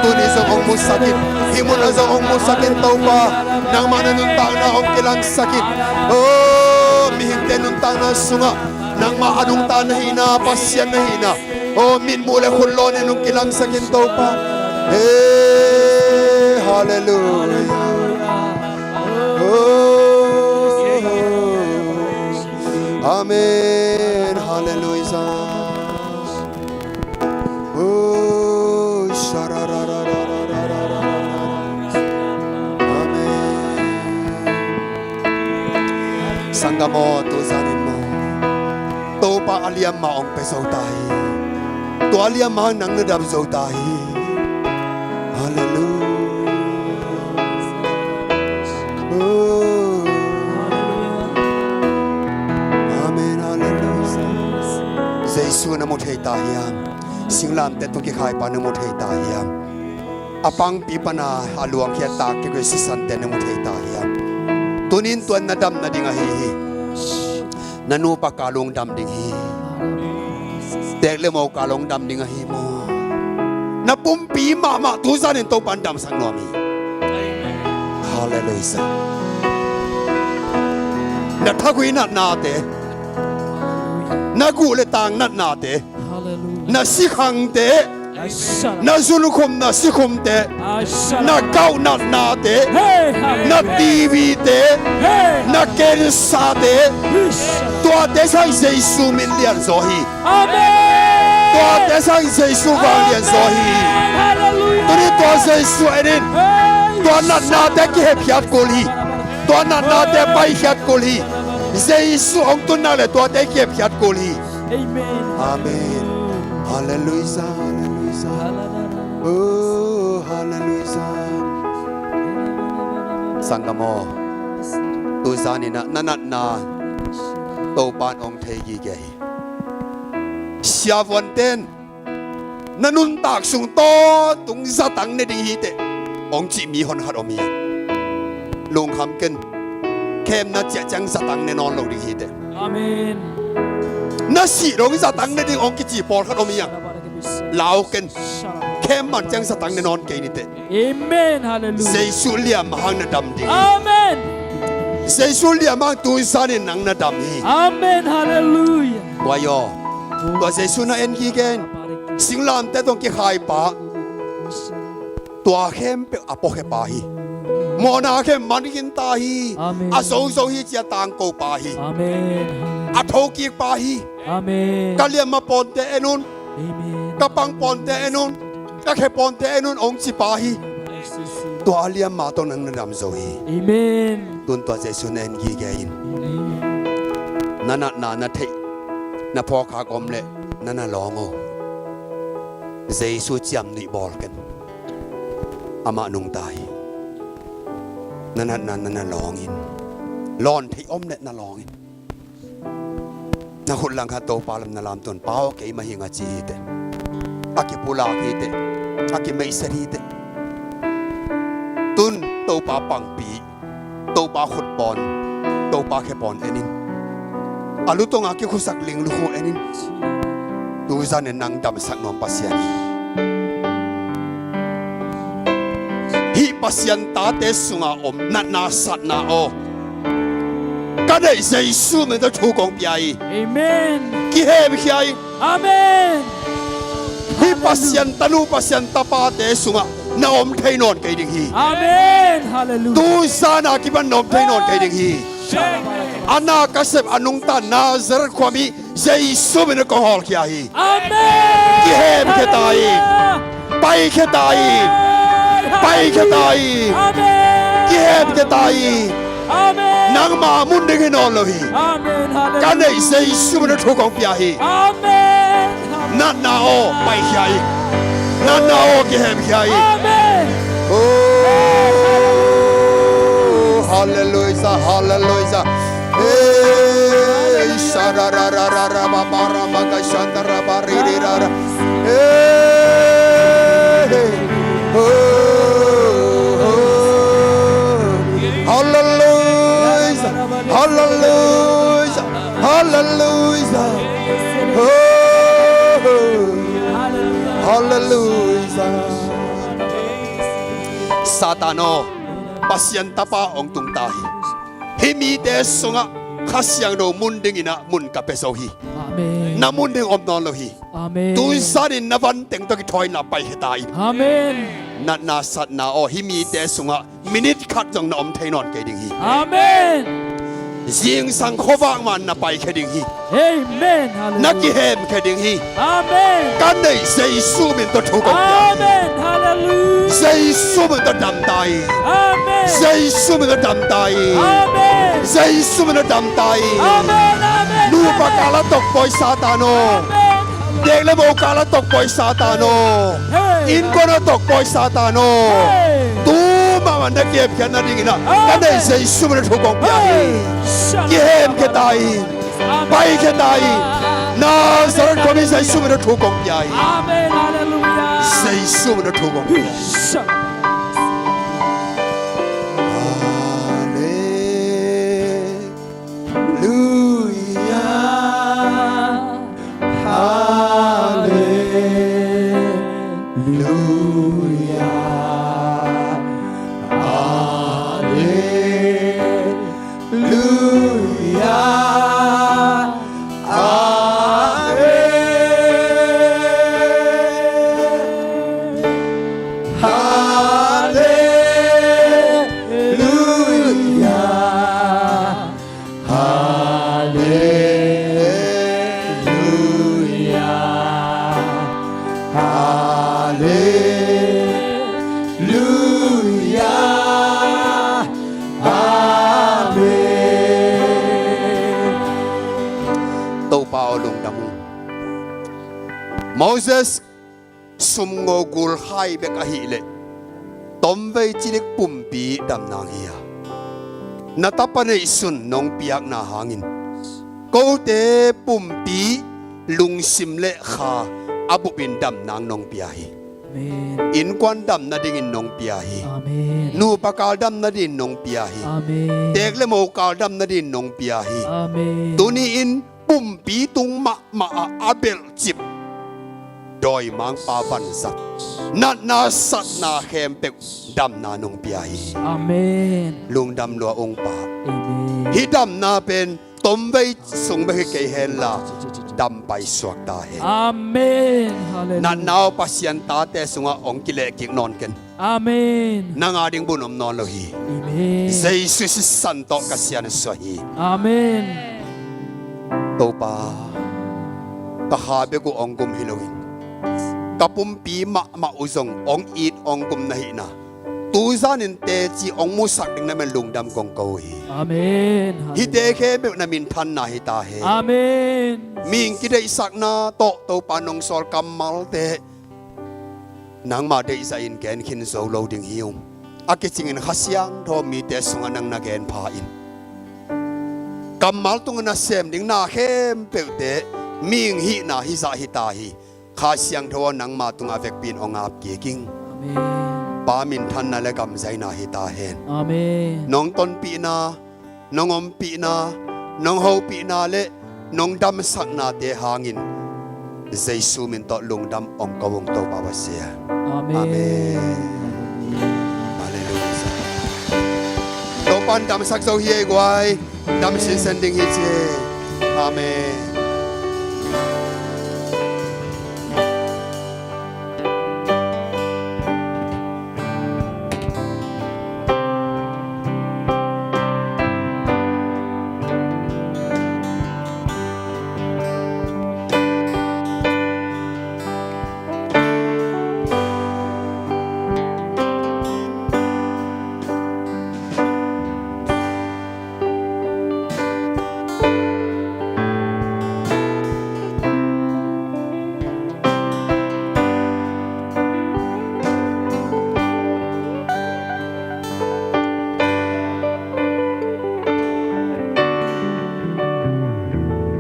tuni zong hong musak in. Hih munah zong hong musak in, Topa. Nangmah na nuntakna hong kilangsak in. Oh, mihingte nuntakna sungah nangmah a nungta na hihna, Pasian na hihna, Oh, mitmuh le khut lawh in hong kilangsak in Topa. Hey, hallelujah. Oh, amen. Hallelujah. Oh, sharararararararara. Amen. Sanggam aw, tuzan in maw, Topa a liamma hong pia zo ta hi. Tua liamma nang na dam zo ta hi. Hallelujah. Oh. Amen. Hallelujah. Jesu na mu thei ta hiam? Singlamteh tung kikhaipa na mu thei ta hiam? A pangpi pana a luangkhia tak kikui sisante na mu thei ta hiam? Tunin tua na dam nading ahi hi. Na nupa ka lungdam ding hi. Tek le mo ka lungdam ding ahi maw? Na pumpi mahmah tuzan in Topan damsak nuam hi. Hallelujah. Na thagui natnate, na guh le tang natnate, na sikhangte, na zulkhum na sikhumte, na kauh natnate, na T V te, na kensate, tuate sang Jesu min lianzaw hi. Tuate sang Jesu vang lianzaw hi. Tuni tua Jesu en in. Tua natnate kihepkhiat kul hi. Tua natnate paikhiat kul hi. Jesu hong tun nak le tuate kihepkhiat kul hi. Amen. Hallelujah, hallelujah. Oh, hallelujah. Sanggam aw, tuzan in ah na natna Topan hong thei gige hi. Siavuanten na nuntak sung tawh tung zatang ne ding hi teh hong cih mi honkhat om hi. Lungkham ken, khemna ciah ciang zatang ne nawn lo ding hi teh. Amen. Na sih dong zatang ne ding hong kici pawlkhat om hi. Lau ken, khem man ciang zatang ne nawn kei ni teh. Amen. Hallelujah. Jesu liam hang na dam ding. Amen. Jesu liam hang tuzan in nang na dam hi. Amen. Hallelujah. Tua aw, tua Jesu na en gige in. Singlamteh tawh kikhaipa, tua khempeuh a puakhia pa hi. Mawhna khempeuh man khin ta hi. Amen. A zozo hi ci-a tangko pa hi. Amen. A thokik pa hi. Amen. Ka liamma pawnte en un. Amen. Ka pang pawnte en un. Ka khe pawnte en un hong ci pa hi. Tua a liamma tawh nang na dam zo hi. Amen. Tun tua Jesu na en gige in. Amen. Na natna na theih, na phawkkhak om leh na na lawng aw. Jesu ciamnuih bawl ken. Amah nungta hi. Na natna na na lawng in. Lawn theih om leh na lawng in. Na khut langkhat Topa lam na lamtuan, Pa aw, keimah hing a ci hi teh. A kipulak hi teh. A kimeihset hi teh. Tun Topa pangpi, Topa khut pawn, Topa khe pawn en in. A lu tungah kikhusak ling lukhu en in. Tuzan in nang damsak nuam Pasian hi. Hih Pasian tate sungah om natna satna aw, ka neih Jesu min tawh thu kong pia hi. Amen. Kihemkhia hi. Amen. Hih Pasian tanu, Pasian tapate sungah na om thei nawn kei ding hi. Amen. Hallelujah. Tuzan a kipan na om thei nawn kei ding hi. Amen. A na ka sep a nungta Nazareth khuami Jesu min a kong hawlkhia hi. Amen. Kihemkhia ta hi. Hallelujah. Paikhia ta hi. Amen. Paikhia ta hi. Amen. Kihemkhia ta hi. Amen. Nangma mun ding hi nawn lo hi. Amen. Hallelujah. Ka neih Jesu min a thu kong pia hi. Amen. Natna aw paikhia hi. Natna aw kihemkhia hi. Amen. Oh, hallelujah, hallelujah. Hey, shararararara, babarabaka, shandarabaririrara. Hey, oh, oh. Hallelujah, hallelujah, hallelujah. Oh, oh. Hallelujah. Satan aw, Pasian tapa hong tung ta hi. Hih mite sungah Kha Siangtho mun dingin ah mun ka pia zo hi. Amen. Na mun ding om nawn lo hi. Amen. Tun zanin na van teng tawh kithawina paikhia ta in. Amen. Natna satna aw, hih mite sungah minit khat zong na om thei nawn kei ding hi. Amen. Zingsang khuavak mah na paikhia ding hi. Amen. Na kihemkhia ding hi. Amen. Ka neih Jesu min tawh thu kong pia hi. Amen. Hallelujah. Jesu min tawh dam ta hi. Amen. Jesu min tawh dam ta hi. Amen. Jesu min tawh dam ta hi. Amen. Amen. Nupa kal a tokpawi Satan aw. Amen. Tek le mo kal a tokpawi Satan aw. Hey. Innkuan a tokpawi Satan aw. Hey. Tu mahmah na kihemkhiat nadingin ah, ka neih Jesu min tawh thu kong pia hi. Hey. Kihemkhia ta hi. Amen. Paikhia ta hi. Nazareth khuami Jesu min tawh thu kong pia hi. Amen. Hallelujah. Jesu min tawh thu kong pia hi. Hallelujah. Hallelujah. Hallelujah. Amen. Hallelujah. Hallelujah. Hallelujah. Amen. Topa aw, lungdam ung. Moses sumngo gul khai bek ahileh tomvei cilik pumpi damna hi a, na tapa neihsun nong piakna hangin kote pumpi lungsim le kha a bupin damna nong pia hi. Amen. Innkuan dam nadingin nong pia hi. Amen. Nupa kal dam nadingin nong pia hi. Amen. Tek le mo kal dam nadingin nong pia hi. Amen. Tuni-in pumpi tung mahmah ah a belhcip dawimangpa vanzat natna satna khempeuh damna nong pia hi. Amen. Lungdam lua ung Pa. Amen. Hih damna pen tomvei sung bek hi kei henla, dam paisuak ta hen. Amen. Hallelujah. Natna aw, Pasian tate sungah hong kilehkik nawn ken. Amen. Nang a ding bun om nawn lo hi. Amen. Jesu sisan tawh ka siansuah hi. Amen. Topa, ka kha bek uh hong gum hi loin ka pumpi mahmah uh zong hong it hong gum na hihna tu zanin teci hong musak ding na min lungdam kong ko hi. Amen. Hihte khempeuh na minthanna hi ta hen. Amen. Mihing kideihsakna tawh Topa nong sawl kammalte nangmah deihzah in gen khin zo lo ding hi ung. A kicingin Kha Siangtho mite sungah nang na gen pha in. Kammal tungah na sem ding na khempeuhte mihing hihna hizah hi ta hi. Kha Siangtho aw, nangmah tungah a vekpi in hong ap kik ing. Amen. Pa, minthanna le gamzaina hi ta hen. Amen. Nong tonpihna, nong ompihna, nong hopihna le nong damsaknate hangin Jesu min tawh lungdam hong ko ung Topa Pasian. Amen. Amen. Halleluiah. Topa'n damsak zo hi ei guai. Dam sinsen ding hi ci. Amen.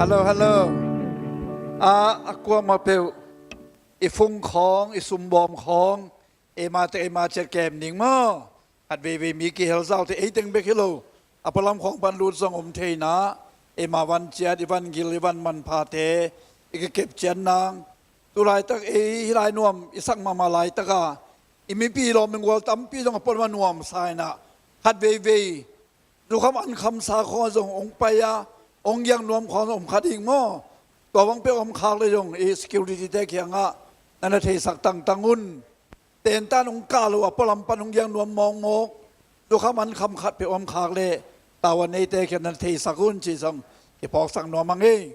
Hallo, hallo. A, a kuamah peuh i fung khawng, i sumbawm khawng, eima tek eima ciat kem ding maw? Khat veivei mi kihel zaute ei teng bek hi lo, a pualam khawng pan lut zong om thei na, eima van ciat, i van gil, i van manphate i kikep ciat nang. Tu laitak ei hih lai nuam i sak mahmah laitaka i mipi lawm minggual tampi zong a pualam a nuamsa in ah, khat veivei lukham ankhamsa khawng zong hong pai a, hong giak nuam khawng zong om kha ding maw? Tua bang peuh om khak le zong i security te kiangah na na theisak tangtang un. Tentan hong kah lo a pualam pan hong giang nuam mawkmawk, lukhaman kham khat peuh om khak le tavuan neite kiang na na theisak un ci zong kiphawksak nuam a ngei.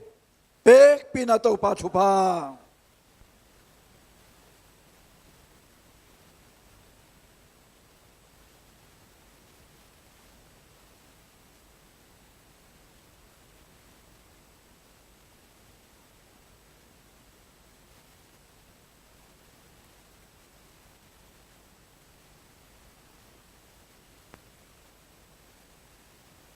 Pekpi na Topa thupha.